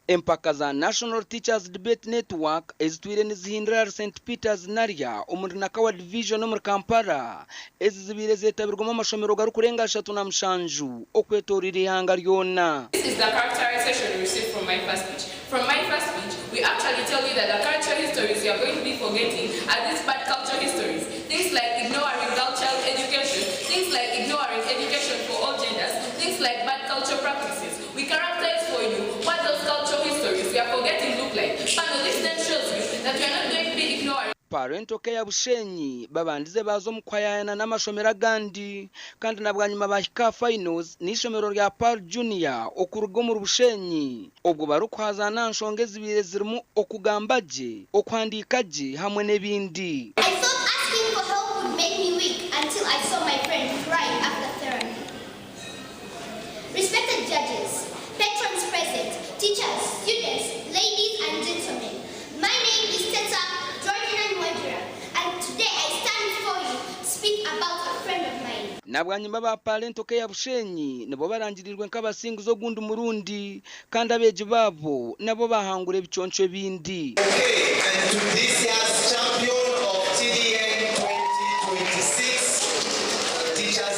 Empaka za National Teachers Debate Network ezitwire nizihindura St Peters Narya omuri Nakawa Division omuri Kampala ezi zibire zetabirwamu amashomero garikurenga 37 okwetorera ihanga ryona.
This is the characterization we received from my first speech. From my first speech, we actually tell you that the cultural histories you are going to be forgetting are these bad cultural histories. Things like ignoring girl child education, things like ignoring education for all genders, things like bad cultural practices. We characterize for you what those cultural histories we are forgetting look like. But this then shows you that we are not going to be ignoring.
Parental Care Bushenyi babandize baza omu kuhayayana n'amashomero agandi kandi na bwanyima bahika finals n'ishomero rya Pearl Junior okuruga omuri Bushenyi obwo barikuhazana nshonga ezibire zirimu okugamba gye, okuhandiika gye hamwe n'ebindi.
I thought asking for help would make me weak until I saw my friend cry after therapy. Respected judges, patrons present, teachers, students, ladies and gentlemen, my name is Teta Georgina Nwajira, and today I stand before you to speak about a friend of mine.
Na bwanyima ba Parental Care Bushenyi nibo barangirirwe nk'abasinguzi ogundi murundi kandi abeegi babo nabo bahangura ebiconco ebindi.
Okay, and to this year's champion of TDN 2026 Teachers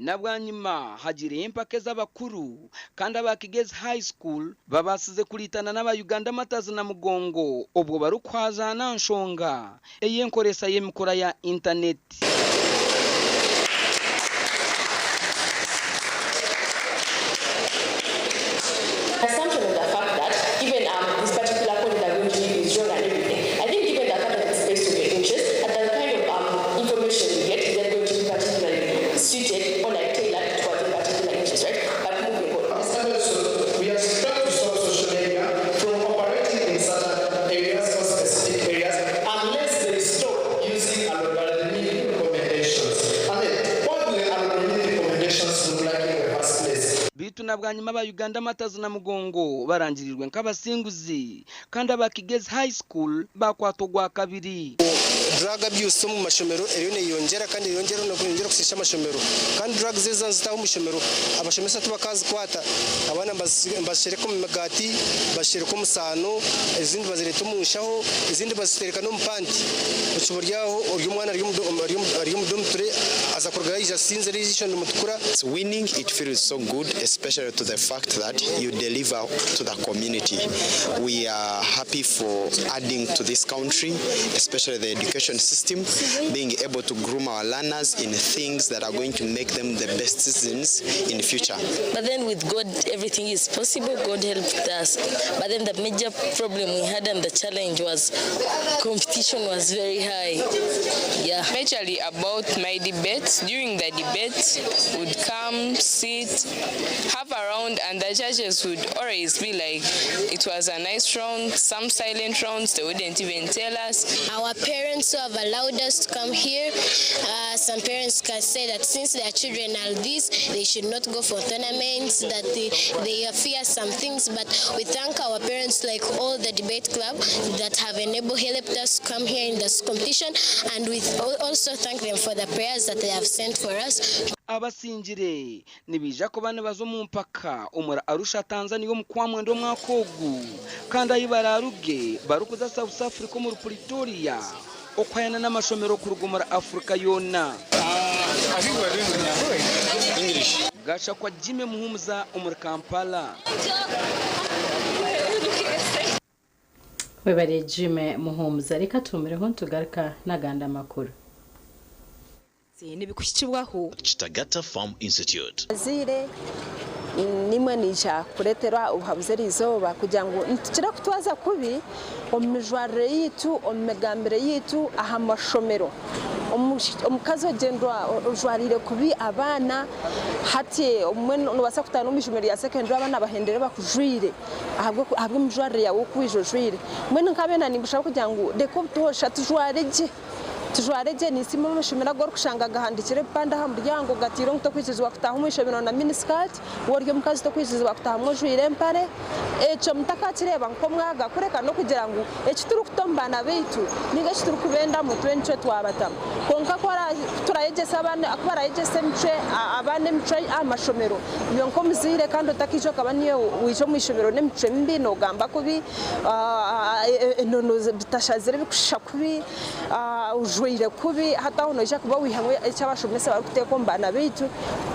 Na bwanyima hagiireho empaka ez'abakuru kandi aba Kigezi High School babaasize kuriitana n'aba Uganda Martyrs Namugongo obwo barikuhazaana aha nshonga ey'enkoresa y'emikura ya intaneti.
Assumption of the fact that even this particular code that we're going to give is wrong and everything. I think given the fact that it's based on your interest and the kind of information you get is then going to be particularly suited or like tailored towards your particular interest, right? But moving on.
We are trying to stop social media from operating in certain areas or specific areas unless they stop using algorithmic recommendations. And then, what do the algorithmic recommendations look like in the first place?
Beitu na bwanyima aba Uganda Martyrs Namugongo barangirirwe nk'abasinguzi kandi aba Kigezi High School bakwata ogwakabiri.
Drug abuse omu mashomero eriyo neyeyongyera kandi eyeyongyera neyongyera kushiisha amashomero kandi drugs ezi nizitaaha omu ishomero abashomesa tibakazikwata abaana nibazishereka omu migaati bazishereka omu saano ezindi bazireeta omu nshaho ezindi bazitereka n'omu panti okiba ori aho ori omwana ari omu dormitory aza kurugayo aija asinzire eriisho nirimutukura.
Winning it feels so good especially to the fact that you deliver to the community. We are happy for adding to this country, especially the education system, being able to groom our learners in things that are going to make them the best citizens in the future.
But then with God, everything is possible. God helped us. But then the major problem we had and the challenge was competition was very high. Yeah.
Majorly about my debate. During the debate, would come, sit, have a round, and the judges would always be like, it was a nice round, some silent rounds, they wouldn't even tell us.
Our parents who have allowed us to come here, some parents can say that since their children are this, they should not go for tournaments, that they fear some things, but we thank our parents, like all the debate club, that have enabled, helped us come here in this competition, and we also thank them for the prayers that they have sent for us.
Abasingire nibaija kuba nibaza omu mpaka omuri Arusha Tanzania omu Kwamwenda omwaka ogu kandi ahi baraaruge barikuza South Africa omuri Pretoria okuhayana n'amashomero kuruga omuri Africa yoona. Gashakwa Jimmy Muhumuza omuri Kampala.
Webare Jimmy Muhumuza, reka tumireho ntugaruka n'agandi amakuru.
Nibikushikibwaho
Kitagata Farm Institute.
Zire nimwe nisha kuretera ubuhabuzi eriizooba kugira ngu nitukira kutwaza kubi omu mijwarire yitu, omu migambire yitu, aha mashomero. Omukazi ogyendwa ojwarire kubi abaana hati omwe nobaasa kutaana omu ishomero rya secondary abaana bahendere bakujwire ahabw'emijwarire yawe oku waija ojwire. Mbwenu nk'abeena nimbushaba kugira ngu reka obutoosha tujware gye. Tujware gye nisiima amashomero agu orikushanga gahandikire ebipande aha muryango gatiire ngu tokwikirizibwa kutaaha omu ishomero na miniskirt, woori omukazi tokwikirizibwa kutaahamu ojwire empare. Ekyo mutakakireeba nk'omwaga kureka n'okugira ngu eki turikuta omu baana baitu ninga eki turikubendamu tube nikyo twabatamu. Kwonka ku turayegyesa abaana, ku barayegyesa emicwe, abaana emicwe aha mashomero, iwe nk'omuzaire kandi otakiija okaba niiwe waija omu ishomero n'emicwe mibi noogamba kubi, enono bitashazire bikushusha kubi, ojwaire kubi, hati aho noija kuba wihamu eki abashomesa barikuteeka omu baana baitu,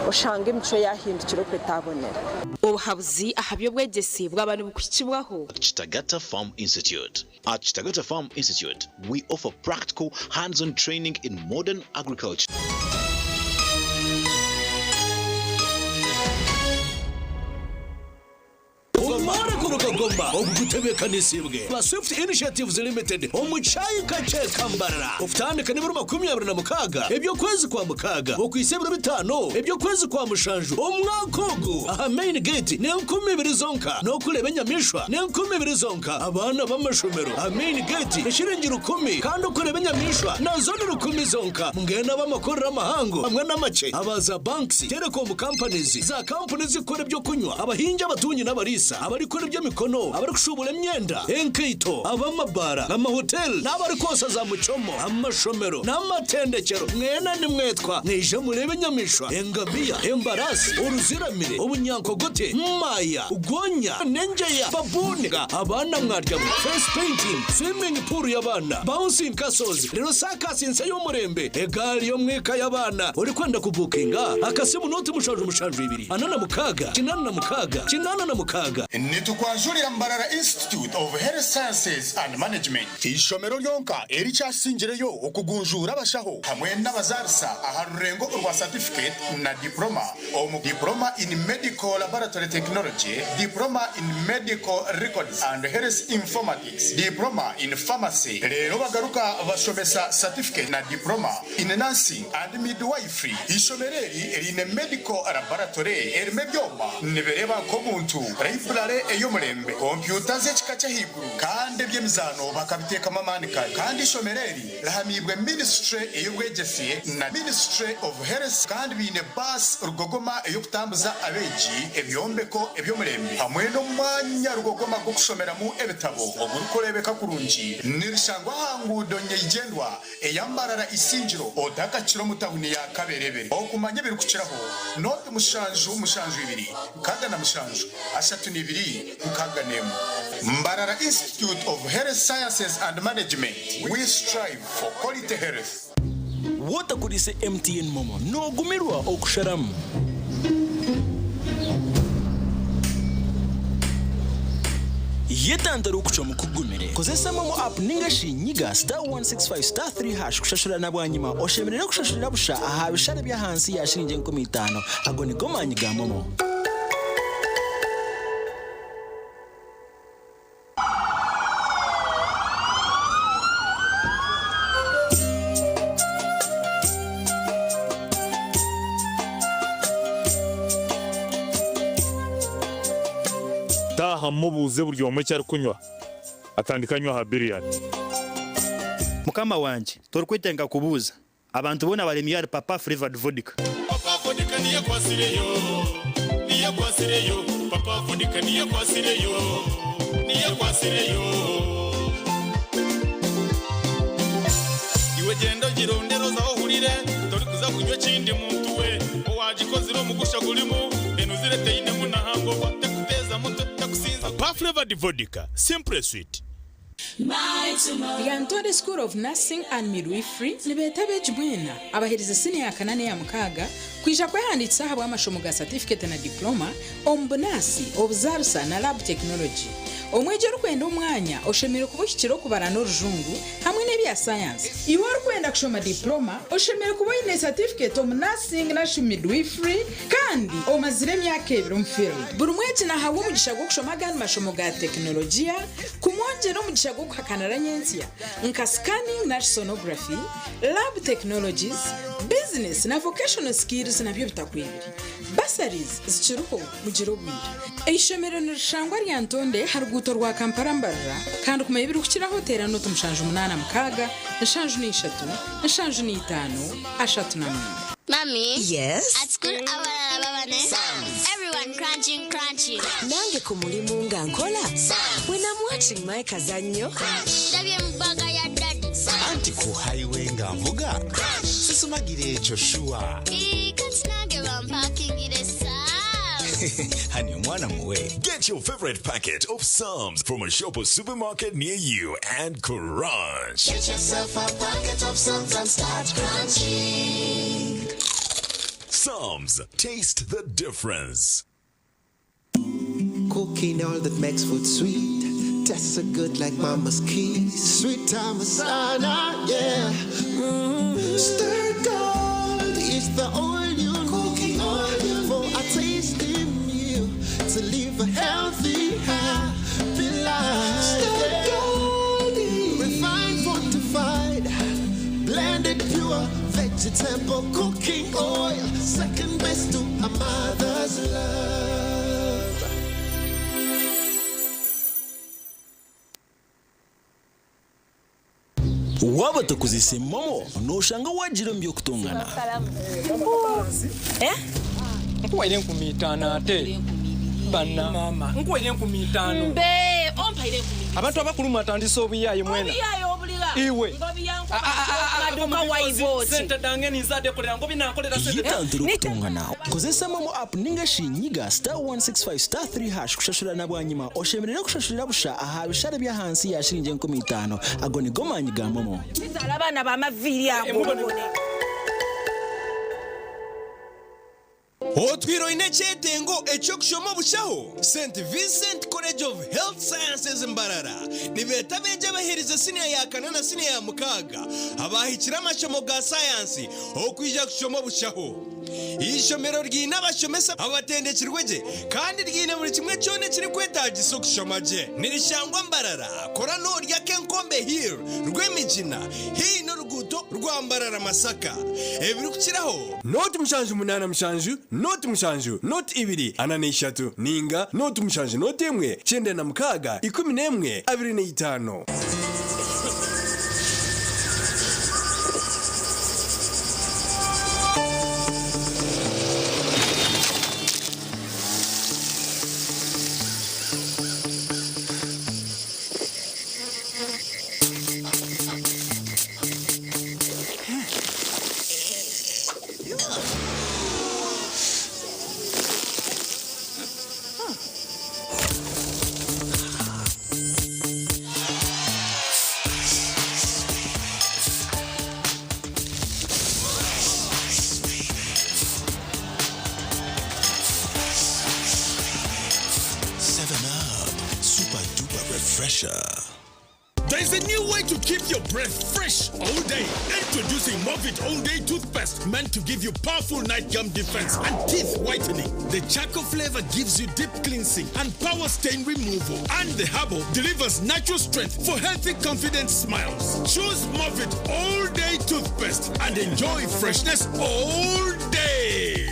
oshanga emicwe yahindukire oku etabonera.
Obuhabuzi aha by'obwegyese bwaba nibukuhikibwaho.
Kitagata Farm Institute. At Kitagata Farm Institute, we offer practical hands-on training in modern agriculture.
Omare kuruga Goma ogutebeekanisibwe ba Swift Initiatives Limited omu kyayika kye Kambarara okutandika n'ebiro 26 eby'okwezi kwa mukaaga okwisa ebiro 5 eby'okwezi kwa mushanju omwaka ogu aha main gate n'enkumi ibiri zonka n'okureeba enyamaishwa n'enkumi ibiri zonka abaana b'amashomero aha main gate eshiringi 10 kandi okureeba enyamaishwa nazo ni 10 zonka mbwenu ab'amakorero amahango hamwe n'amakye abaza banks, telecom companies, za kampuni zikora ebyokunywa, abahingi, abatungi n'abariisa, abarikora eby'emikono Abashaho, abarikushuubura emyenda, enkaito, ab'amabaara, amahoteri n'abarikwosa za muchomo, amashomero n'amatendekyero, mwena nimwetwa mwije mureebe enyamaishwa, engamiya, embaraasi, oruziramire, obunyankogote, maaya, gonya, n'engyeya, babuuni, abaana mwaryamu, face painting, swimming pool y'abaana, bouncing castles, reero saakasi nsya y'omurembe, egaari y'omwika y'abaana. Orikwenda kubuukinga, akasimu nooti 772 46 86 86.
Nitukwanjurira Mbarara Institute of Health Sciences and Management, eishomero ryonka erikyasingireyo okugunjuura abashaho hamwe n'abazaarisa aha rurengo orwa Certificate na Diploma omu Diploma in Medical Laboratory Technology, Diploma in Medical Records and Health Informatics, Diploma in Pharmacy reero bagaruka bashomesa Certificate na Diploma in Nursing and Midwifery. Eishomero eri riine Medical Laboratory erimu ebyoma nibireeba nk'omuntu, Library ey'omurembe, kompyuta z'ekika ky'ahaiguru kandi eby'emizaano bakabiteekamu amaani kare. Kandi eishomero eri rihamiibwe Ministry ey'obwegyese na Ministry of Health kandi baine baasi rugogoma ey'okutambuza abeegi, ebyombeko eby'omurembe hamwe n'omwanya rugogoma gw'okushomeramu ebitabo ogurikureebeka kurungi. Nirishangwa aha nguudo nyeigyendwa eya Mbarara Isingiro otakakira omu tahuni ya Kaberebere. Okumanya ebirikukiraho, noti 7 7 2 67 32 61. Mbarara Institute of Health Sciences and Management, we strive for quality health.
Wootakuriise MTN MoMo noogumirwa okusharamu. Yetantare okucwamu kugumire. Kozesa MoMo app ninga shi nyiga *165*3# kushashura na bwanyima oshemerere kushashurira busha aha bishare by'ahansi ya shiringi 5,000. Ago nigo maanyi ga MoMo.
Taaha mubuuze buri omwe eki arikunywa, atandike anywe aha biryani.
Mukama wangye, torikwetenga kubuuza. Abantu boona baremire ahari Papa Flavored Vodka.
Papa Vodka niyo akwasireyo, niyo akwasireyo, Papa Vodka niyo akwasireyo, niyo akwasireyo. Iwe gyenda ogirondere oze aho ohurire, torikuza kunywa ekindi muntu we. Owagikozire omugusha gurimu, enuzire teinemu na hangover, tekuteeza mutwe, tekusinza.
Papa Flavored Vodka, simply sweet.
Lyantonde School of Nursing and Midwifery nibeeta abeegi mwena abaherize siniya ya kana n'eya mukaaga kwija kwehandiikisa ahabw'amashomo ga satifiketi na diploma omu bunaasi, obuzaarisa na lab technology. Omwegi orikwenda omwanya oshemereire kuba ohikire okubara n'orujungu hamwe n'ebya sayansi. Iwe orikwenda kushoma diploma oshemereire kuba oine satifiketi omu nursing narishi midwifery kandi omazire emyaka ebiri omu field. Buri mwegi nahabwa omugisha gw'okushoma agandi mashomo ga tekinologiya kumwongyera omugisha gw'okuhakanira nyentsya nka scanning nari sonography, lab technologies, business na vocational skills nabyo bitakwibire. Bursaries zikiriho mugire obwire. Eishomero nirishangwa Lyantonde aha ruguuto rwa Kampala Mbarara kandi kumanya ebirikukiraho teera nooti 786 73 75 39.
Mummy.
Yes?
At school abalala baba ne Everyone crunching crunching.
Nange ku mulimu nga nkola. When I'm watching my kazannyo.
Ndabye mu bag ya daddy.
Anti ku highway nga nvuga. Sisumagira ekyo sure.
Ii, kati nange bampakingire Sam's.
Honey, omwana muwe.
Get your favorite packet of Psalms from a shop or supermarket near you and crunch.
Get yourself a packet of Psalms and start crunching.
Psalms, taste the difference.
Cooking all that makes food sweet. Tastes so good like mama's kiss. Sweet Tamasana, yeah. Stir gold is the oil you cooking oil for a tasty meal to live a healthy, happy life. Stir gold, refined, fortified, blended pure vegetable cooking oil. Second best to a mother's love.
Waaba otakozese MoMo, nooshanga waagira omu by'okutongana.
Nkuwaire 5000 ate.
Bana mama nkuwenye 50,000.
Mbe ompaire 10,000.
Abantu abakulu mwatandise obuyaye mwena.
Obuyaye obulira.
Iwe.
Maduka waiboti.
Sente dange nizade kolera ngo binankolera sente.
Yitantire okutongana kozesa momo app ninga shi nyiga star 165 star 3 hash kushashura na bwanyima oshemerere kushashurira busha aha bishare by'ahansi ya shiringi 50,000 ago nigo manyi ga momo.
Kizaala abaana b'amaviiri ago.
Otwire oine ekyetengo eky'okushoma obushaho? St Vincent College of Health Sciences Mbarara nibeeta abeegi abaheerize siniya ya kana na siniya ya mukaaga abaahikire amashomo ga sayansi okwija kushoma obushaho. Eishomero riine abashomesa abatendekirwe gye kandi riine buri kimwe kyona ekirikwetaagisa okushoma gye. Nirishangwa Mbarara, kora noorya Kenkombe Hill, Rwemigina, haihi n'oruguuto rwa Mbarara Masaka. Ebirikukiraho.
Nooti 7 8 7 nooti 7 nooti 2 43 ninga nooti 7 nooti 1 96 11 25.
7 Up, super duper refresher.
There's a new way to keep your breath fresh all day. Introducing Movit All Day Toothpaste, meant to give you powerful night gum defense and teeth whitening. The charcoal flavor gives you deep cleansing and power stain removal. And the herbal delivers natural strength for healthy, confident smiles. Choose Movit All Day Toothpaste and enjoy freshness all day.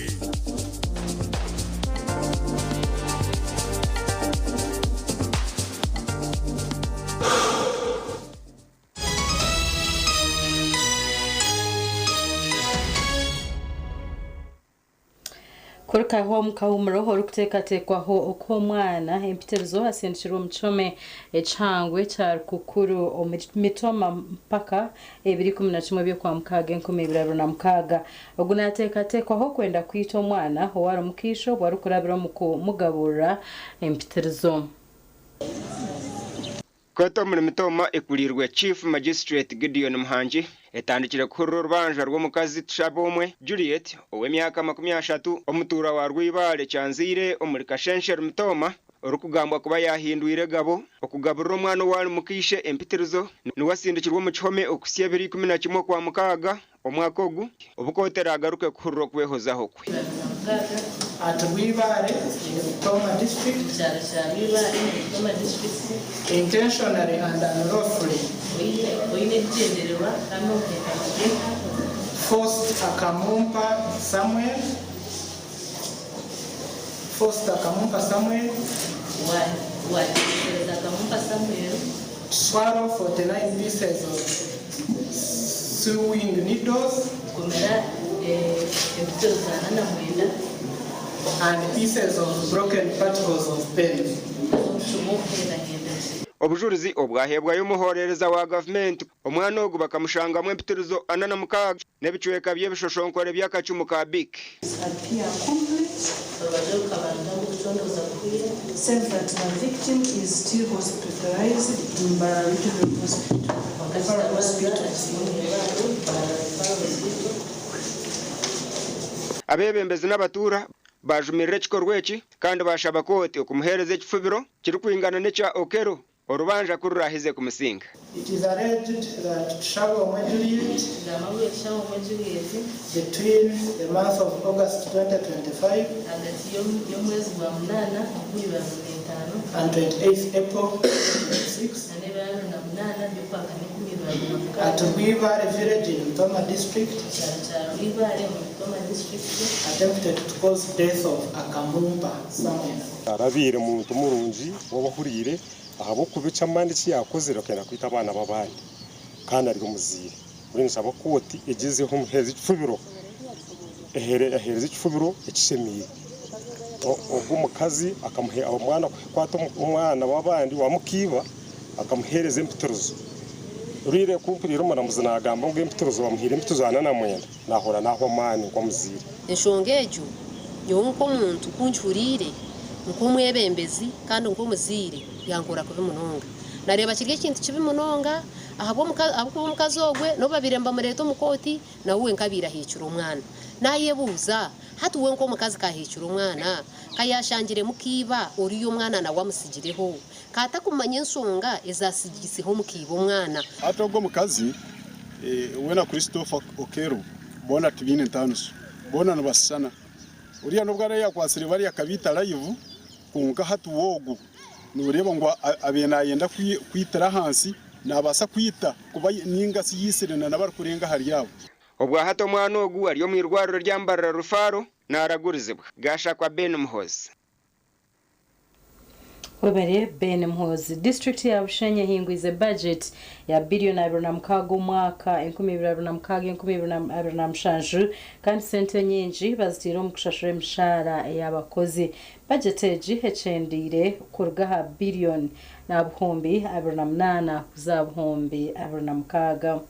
Kurukaho omu kahumuro orikuteekateekwaho okw'omwana empitirizo asindikirwe omu kihome ekihangwe kya Rukukuru omu mitoma mpaka ebiri 11 by'okwa mukaaga 2026. Ogu naateekateekwaho kwenda kwita omwana owari omu kaisho obwo arikurabira omu kumugaburira empitirizo.
Kooti omuri Mitooma ekuriirwe Chief Magistrate Gideon Muhangi etandikire kuhurira orubanja rw'omukazi Tushabomwe Juliet ow'emyaka 30 omutuura wa Rwibaare Kyanziire omuri Kashenshero Mitooma orikugambwa kuba yahindwire egabo okugaburira omwana owari mukaishe empitirizo niwe asindikirwe omu kihome okusya 2011 okwa mukaaga omwaka ogu obu kooti eragaruke kuhurira okwehozaho kwe.
At Rwibaare in Mitooma district, intentionally and unlawfully forced Akamumpa Samuel, forced Akamumpa Samuel swallow 49 pieces of sewing needles and pieces of broken particles of pen.
Obujurizi obwahebwayo omuhorereza wa gavumenti omwana ogu bakamushangamu empitirizo 46 n'ebicweka by'ebishoshonkore by'akacumu ka Bic.
Appear complete, save that the victim is still hospitalized in Mbarara Regional Hospital. Referral Hospital.
Abebembezi n'abatuura bajumirira ekikorwa eki kandi bashaba kooti okumuheereza ekifubiro kirikwingana n'ekya Okero orubanja kururahize kumusinga.
It is alleged that Tushabomwe Juliet between the month of August 2025 and 28th April 2026 at Rwibaare village in Mitooma district attempted to cause death of Akamumpa Samuel.
Arabiire muntu murungi wabahuriire ahabw'okuba amani eki yakozire akenda kwita abaana b'abandi kandi ari omuziire. Mbwenu nshaba kooti egizeho omuheereza ekifubiro, eheereza ekifubiro ekishemiire. Ogwo omukazi akamuhe omwana kukwata omwana w'abandi wamukiiba akamuheereza empitirizo. Rwire kumpurira omuramuzi nagamba ngu empitirizo bamuhaire empitirizo 49, nahura nahwa amaani nk'omuzaire.
Enshonga egyo nyowe nk'omuntu ku nkihuriire nk'omwebembezi kandi nk'omuzaire yankora kubi munonga. Nareeba kiri ekintu kibi munonga ahabw'okuba omukazi ogwe n'obu babaire nibamureeta omu kooti nawe wenka abaire aheekire omwana. Naayebuuza hati we nk'omukazi kaheekire omwana ka yaashangire mukiiba oriya omwana nawe amutsigireho ka atakumanya enshonga ezasigiiseho mukiiba omwana.
Hati ogwo omukazi we na Christopher Okello boona tibaine ntaaniso, boona nibashushana. Oriya n'obu araabe yaakwatsire bariya akabaita live, kwonka hati we ogu nooreeba ngu abaire naayenda kwitira ahansi, naabaasa kwita kuba nainga shi yaitsire n'abarikurenga ahari abo.
Obwahati omwana ogu ari omu irwariro rya Mbarara Rufaaro naaragurizibwa. Gashakwa Ben Muhoozi.
Webare Ben Muhoozi. Disiturikiti ya Bushenyi ehingwize bajeti ya biliyoni 26 omwaka 2026-2027 kandi sente nyingi bazitiire omu kushashura emishahara ey'abakozi. Bajeti egi ekyendeire kuruga aha biliyoni na 28 kuza aha 26.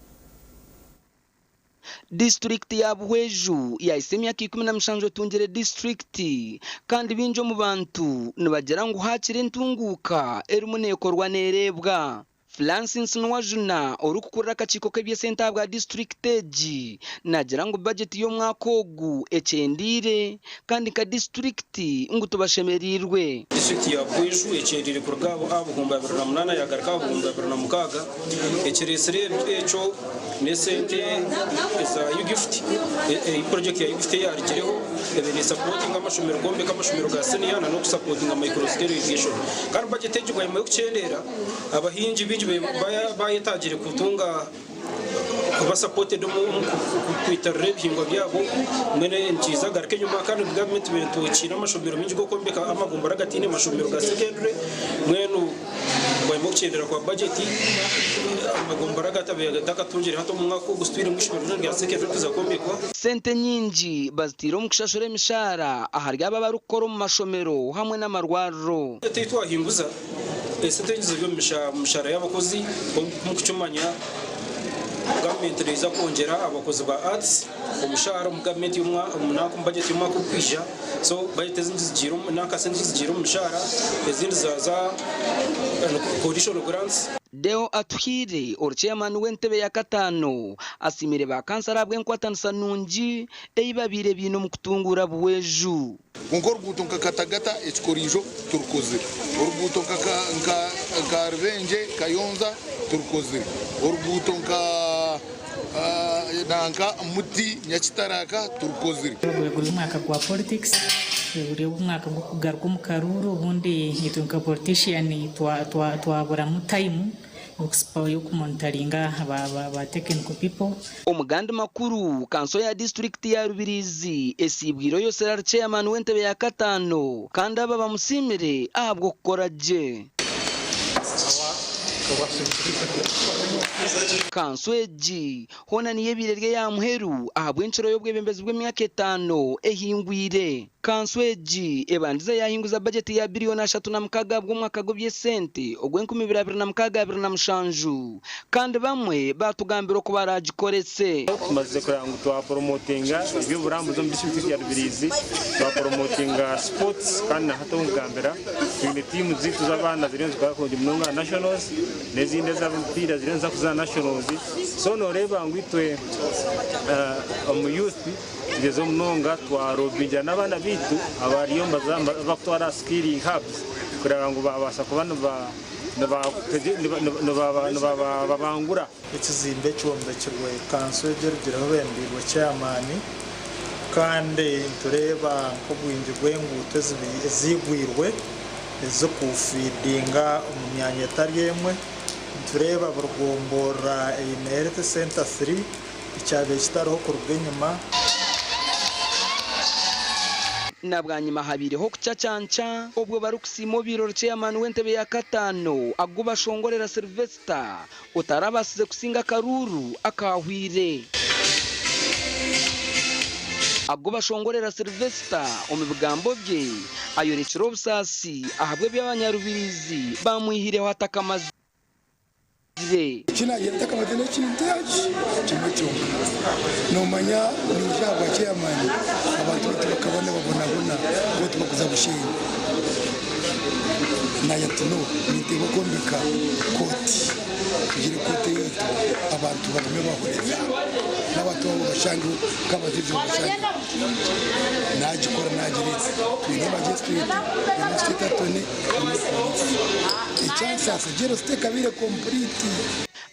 Disiturikiti ya Buhweju yahitsya emyaka 17 etungire disiturikiti kandi baingi omu bantu nibagira ngu haakiri entunguuka erimu neekorwa neereebwa. Francis Nuwajuna orikukurira akakiiko k'eby'esente ahabwa disiturikiti egi naagira ngu bajeti y'omwaka ogu ekyendeire kandi nka disiturikiti ngu tibashemereirwe.
Disiturikiti ya Buhweju ekyendeire kuruga aha 2008 yagaruka aha 2006. Ekireetsire ekyo n'esente eza UGIFT, purojekiti ya UGIFT eyarugireho ebaire nesapotinga amashomero kwombeka amashomero ga siniya n'okusapotinga micro scale irrigation. Kandi bajeti egi bwanyima y'okukyendeera, abahingi baingi bayetagire kutunga kuba supported omu kwitarira ebihingwa byabo, mbwenu nikiiza kugaruka enyima kandi gavumenti etukiine amashomero maingi g'okwombeka amagombora agataine mashomero ga secondary, mbwenu bwanyima y'okukyendera kwa bajeti amagombora agatakagatungire hati omu mwaka ogu titwine ishomero ryona rya secondary rikuza kwombekwa.
Sente nyingi bazitaire omu kushashura emishahara ahari abo abarikukora omu mashomero hamwe n'amarwariro.
Ei twahinguza esente nyingi ziri omu mishahara y'abakozi, omu kukimanya gavumenti neija kwongyera abakozi ba arts omushahara omu gavumenti omu bajeti y'omwaka ogurikwija. So bajeti ezindi zigiire nanka sente zigiire omu mishahara, ezindi zaaza coalition grants.
Deo Atuhaire ori chairman w'entebe ya kataano asiimire ba kansara ahabw'enkwatanisa nungi ei babaire baine omu kutunguura Buhweju.
Kwonka oruguuto nka Katagata ekikoriijo turukozire, oruguuto nka Rubengye Kayonza turukozire, oruguuto nka nanka Muti Nyakitaraka turukozire.
Guri omwaka gwa politics, guri omwaka gw'okugaruka omu karuuru, obundi itwe nka politician twaburamu time y'okumonitoringa ba technical people.
Omugandi makuru, kanso ya disiturikiti ya Rubirizi esiibwire oyosire ari chairman w'entebe ya kataano kandi aba bamusiimire ahabw'okukora gye. Kanso egi hoona niyo ebaire eri eya muheru ahabw'enkiro y'obwebembezi bw'emyaka 5 ehingwire. Kanso egi ebandize yahinguza bajeti ya biliyoni 36 ahabw'omwaka gw'eby'esente ogw'enkumi ibiri abiri na mukaaga abiri na mushanju kandi bamwe batugambira oku baragikorese.
Tumaze kureba ngu twaporomotinga eby'oburambuzi omu disiturikiti ya Rubirizi, twaporomotinga sports kandi na hati okugambira twine tiimu zaitu z'abaana ziriyo nizikora kurungi munonga nationals n'ezindi ez'omupiira ziriyo niziza kuza nationals. So noreeba ngu itwe omu youth tugeze munonga twarobingira n'abaana baitu abariyo bakutwara skilling hubs kureba ngu babaasa kuba nibabangura.
Ekizimbe kyombekirwe kanso egyo erugireho bembiirwe chairman kandi nitureeba nk'obwingi bw'enguuto ezigwirwe ezikufidinga omu myanya etari emwe. Nitureeba buri gomborora eine health center 3 ekyabaire kitariho kuruga enyima.
Na bwanyima habiireho okucacanca obwo barikusiima obiire chairman w'entebe ya kataano agu bashongorera Sylvester otarabaasize kusinga akaruuru akahwire. Agu bashongorera Sylvester omu bigambo bye ayorekire obusaasi ahabw'ebi Abanyarubirizi baamwihireho atakamazire.
Eki naagira ntakamaze n'ekintu eki kimwe kyonka. Noomanya naija ahabwa chairman abantu baitu bakaba nibabonabona ahabw'okuba tibarikuza Bushenyi. Naagira nti no ninteekwa kwombeka kooti tugire kooti eyaitu abantu bagume bahuriire n'abantu abo bashangeho nk'abajuzi babashangeho. Naagikora naagireeta. Twine magistrate, twine state attorney, twine police. Ekyansaasa jail site ekabaire complete.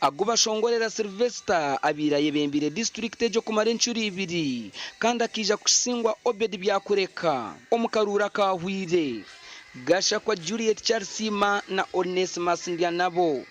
Agubashongorera Sylvester abaire ayebembeire disiturikiti egyo kumara encuro ibiri kandi akaija kusingwa Obed Byakureka omu karuuru akaahweire. Gashakwa Juliet Kyarisiima na Onesmus Ndyanabo.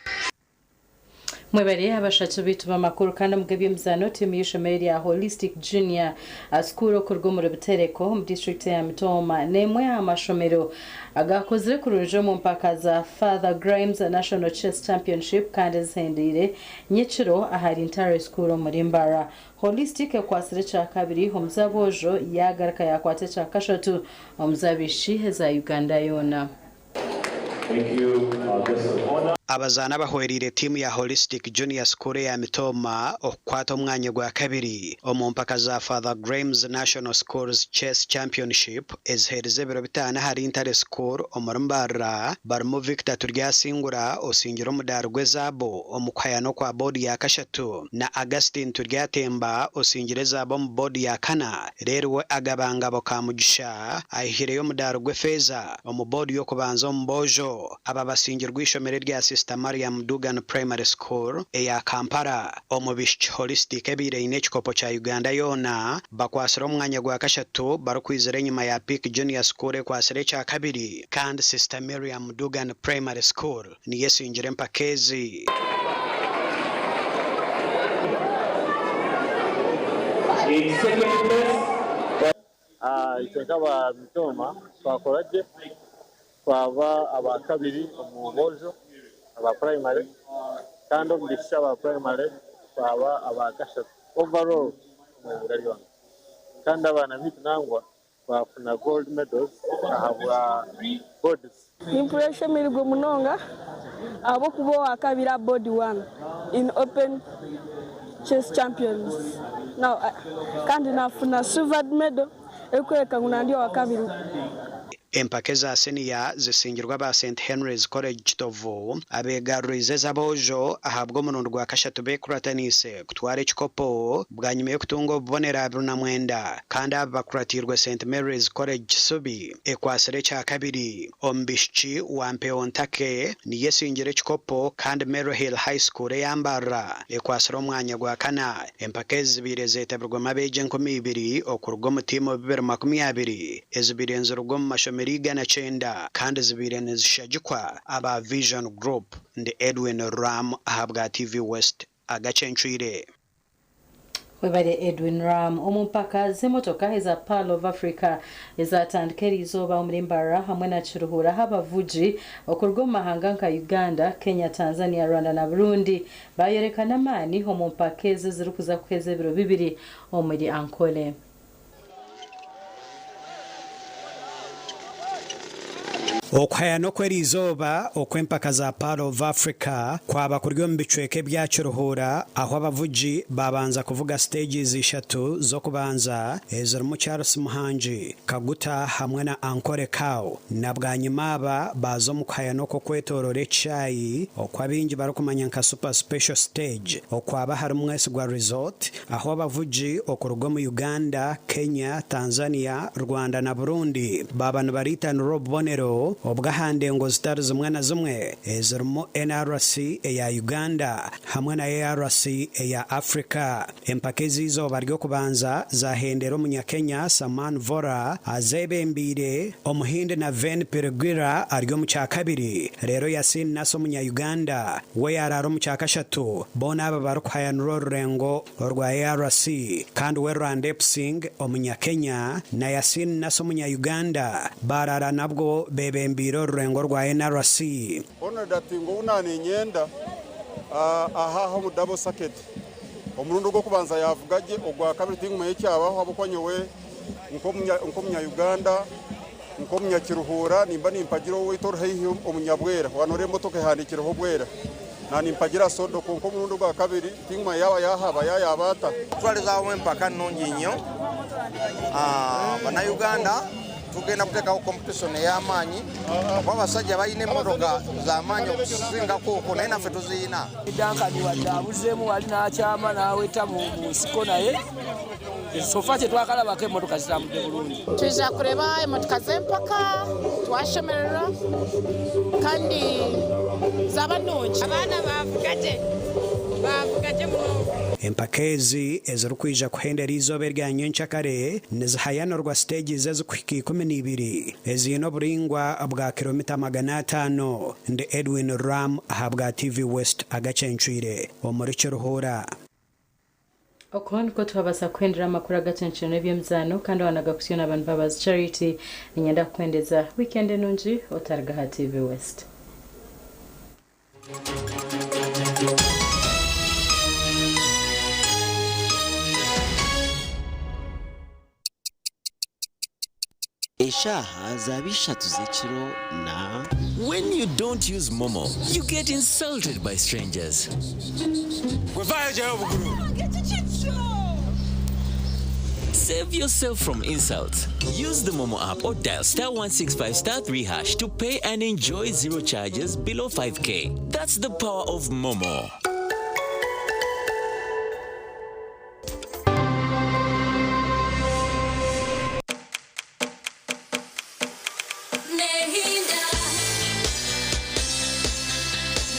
Mwebare abashatu baitu b'amakuru kandi omu g'eby'emizaano tiimu y'eishomero erya Holistic Junior School okuruga omuri Butereko omu disiturikiti eya Mitooma n'emwe aha mashomero agakozire kurungi omu mpaka za Father Grimes National Chess Championship kandi ezihendeire nyekiro ahari Ntare School omuri Mbarara. Holistic ekwatsire ekyakabiri omu z'aboojo yaagaruka yaakwata ekyakashatu omu z'abaishiki eza Uganda yoona.
Abazaani abahwereire tiimu ya Holistic Junior School eya Mitooma okukwata omwanya gwa kabiri omu mpaka za Father Grimes National Schools Chess Championship eziheerize ebiro bitaano ahari Ntare School omuri Mbarara barimu Victor Turyasingura osingire omudaari gw'ezaabu omu kuhayana okwa boodi ya kashatu na Augustine Turyatemba osingire ezaabu omu boodi ya kana reero we Agabangabo Kamugisha ahihireyo omudaari gw'efeeza Omu boodi y'okubanza omu boojo aba basingirwe eishomero erya Sister Mariam Dugan Primary School eya Kampala omu bishiki Holistic ebaire eine ekikopo kya Uganda yoona bakwatsire omwanya gwa kashatu barikwizira enyima ya Peak Junior School ekwatsire ekya kabiri kandi Sister Miriam Dugan Primary School niyo esingire empaka ezi.
Itwe nk'aba Mitooma twakora gye twaba aba kabiri omu boojo aba purayimare kandi omu baishiki aba purayimare twaba aba kashatu overall omu ihanga ryona. Kandi abaana baitu nangwa baafuna gold medals ahabwa boards.
Nimpurira nshemereirwe munonga ahabw'okuba owakabiri aha board one in open chess champions kandi nafuna silver medal erikworeka ngu nandi owakabiri.
Empaka eza siniya zisingirwe aba St Henry's College Kitovu abeegaruriize ez'aboojo ahabw'omurundi gwa kashatu beekurataniise kutwara ekikopo bwanyima y'okutunga obubonero 29 kandi aba bakuratiirwe St Mary's College Kisubi ekwatsire ekya kabiri. Omu baishiki, Wampewo Ntake niyo esingire ekikopo kandi Maryhill High School eya Mbarara ekwatsire omwanya gwa kana. Empaka ezi zibaire zeetabirwemu abeegi 2000 okuruga omu tiimu 220 ezibaire niziruga omu mashomero 190 kandi zibaire nizishagikwa aba Vision Group. Ndi Edwin Ram ahabwa TV West. Agacencwire.
Webare Edwin Ram. Omu mpaka z'emotoka eza Pearl of Africa ezatandika eriizooba omuri Mbarara hamwe na Kiruhura ahu abavugi okuruga omu mahanga nka Uganda, Kenya, Tanzania, Rwanda na Burundi bayorekana amaani omu mpaka ezi ezirikuza kuheza ebiro bibiri omuri Ankole.
Okuhayana okw'eriizooba okw'empaka za Pearl of Africa kwaba kuri omu bicweka ebya Kiruhura ahu abavugi baabanza kuvuga siteegi ishatu z'okubanza ezirimu Charles Muhangi, Kaguta hamwe na Ankole Cow na bwanyima aba baaza omu kuhayana okw'okwetooroora ekishaayi oku abaingi barikumanya nka Super Special Stage okwaba ahari Mwesigwa Resort Ahu abavugi okuruga omu Uganda, Kenya, Tanzania, Rwanda na Burundi baaba nibariitanira obubonero obw'aha ndengo zitari zimwe na zimwe ezirimu NRC eya Uganda hamwe na ARC eya Africa. Empaka ez'eizooba ry'okubanza zahendera Omunyakenya Saman Vora azeebembeire, Omuhindi Naveen Pirguira ari omu kyakabiri reero Yasin Nasser Omunya-Uganda we yaaraara omu kyakashatu. Boona aba barikuhayanira orurengo orwa ARC kandi we Randeep Singh Omunya-Kenya na Yasin Nasser Omunya-Uganda baaraara nabwo beebembeire orurengo orwa NRC.
Honard ati ngu obu naaniinyenda aha aha omu double circuit, omurundi ogw'okubanza yaavuga gye, ogwa kabiri tingumanya ekyabaho ahabw'okuba nyowe
Nk'omunya-Uganda, nk'omunyakiruhura nimba nimpagira owaitu ori haihi omunyabwera waaba nooreeba emotoka ehandiikireho Bwera na nimpagira sodo kwonka omurundi ogwa kabiri tingumanya yaaba yaahaba yaaba yaaba ata.
Kutwaliza empaka nnungi nnyo. Bannayuganda tugenda kuteekawo competition ey'amaanyi kuba abasajja balina emmotoka z'amaanyi okusingako okwo naye naffe tuziyina.
Duncan wadde abuzeemu wali n'akyama n'aweta mu nsiko naye so far kye twakalabako emmotoka zitambudde bulungi.
Twija kureba emotoka z'empaka twashemererwa kandi zaba nungi.
Abaana bavuga gye, bavuga gye munonga.
Empaka ezi ezirikwija kuhendera eizooba erya nyencakare nizihayanirwa siteegi ezikuhika 12 eziine oburaingwa bwa kiromita 500. Ndi Edwin Ram ahabwa TV West agacencwire omuri Kiruhura.
Okwo nikwo twabasa kuhendera amakuru agacencwire n'eby'emizaano kandi wanaga kusyo n'abantu Mbabazi Charity. Niinyenda kukwendeza wiikendi enungi otariga aha TV West.
Eshaaha zaaba 3 z'ekiro na
When you don't use Momo, you get insulted by strangers. Save yourself from insults. Use the Momo app or dial star 165 star 3 hash to pay and enjoy zero charges below 5K. That's the power of Momo.
Nehinda,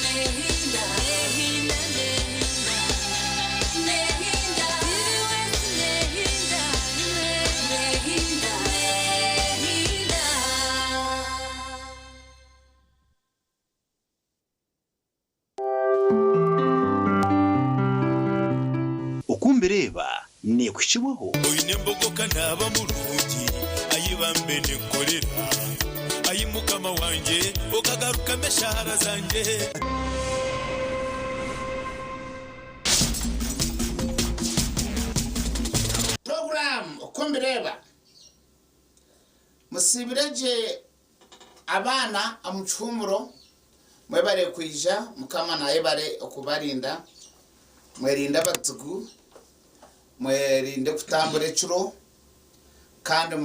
Nehinda, Nehinda, Nehinda, Nehinda, Nehinda, Nehinda.
Okumbireba nekuhikibwaho.
Oine embogoka naaba murungi, ayi bambe ninkorera, ayi mukama wangye okagarukamu eshaara zangye.
Puroguraamu Oku Mbireba. Musiibire gye abaana omu kihuumuro, mwebare kwija, Mukama nayebare okubarinda, mwerinde abazigu, mwerinde kutambura ekiro kandi.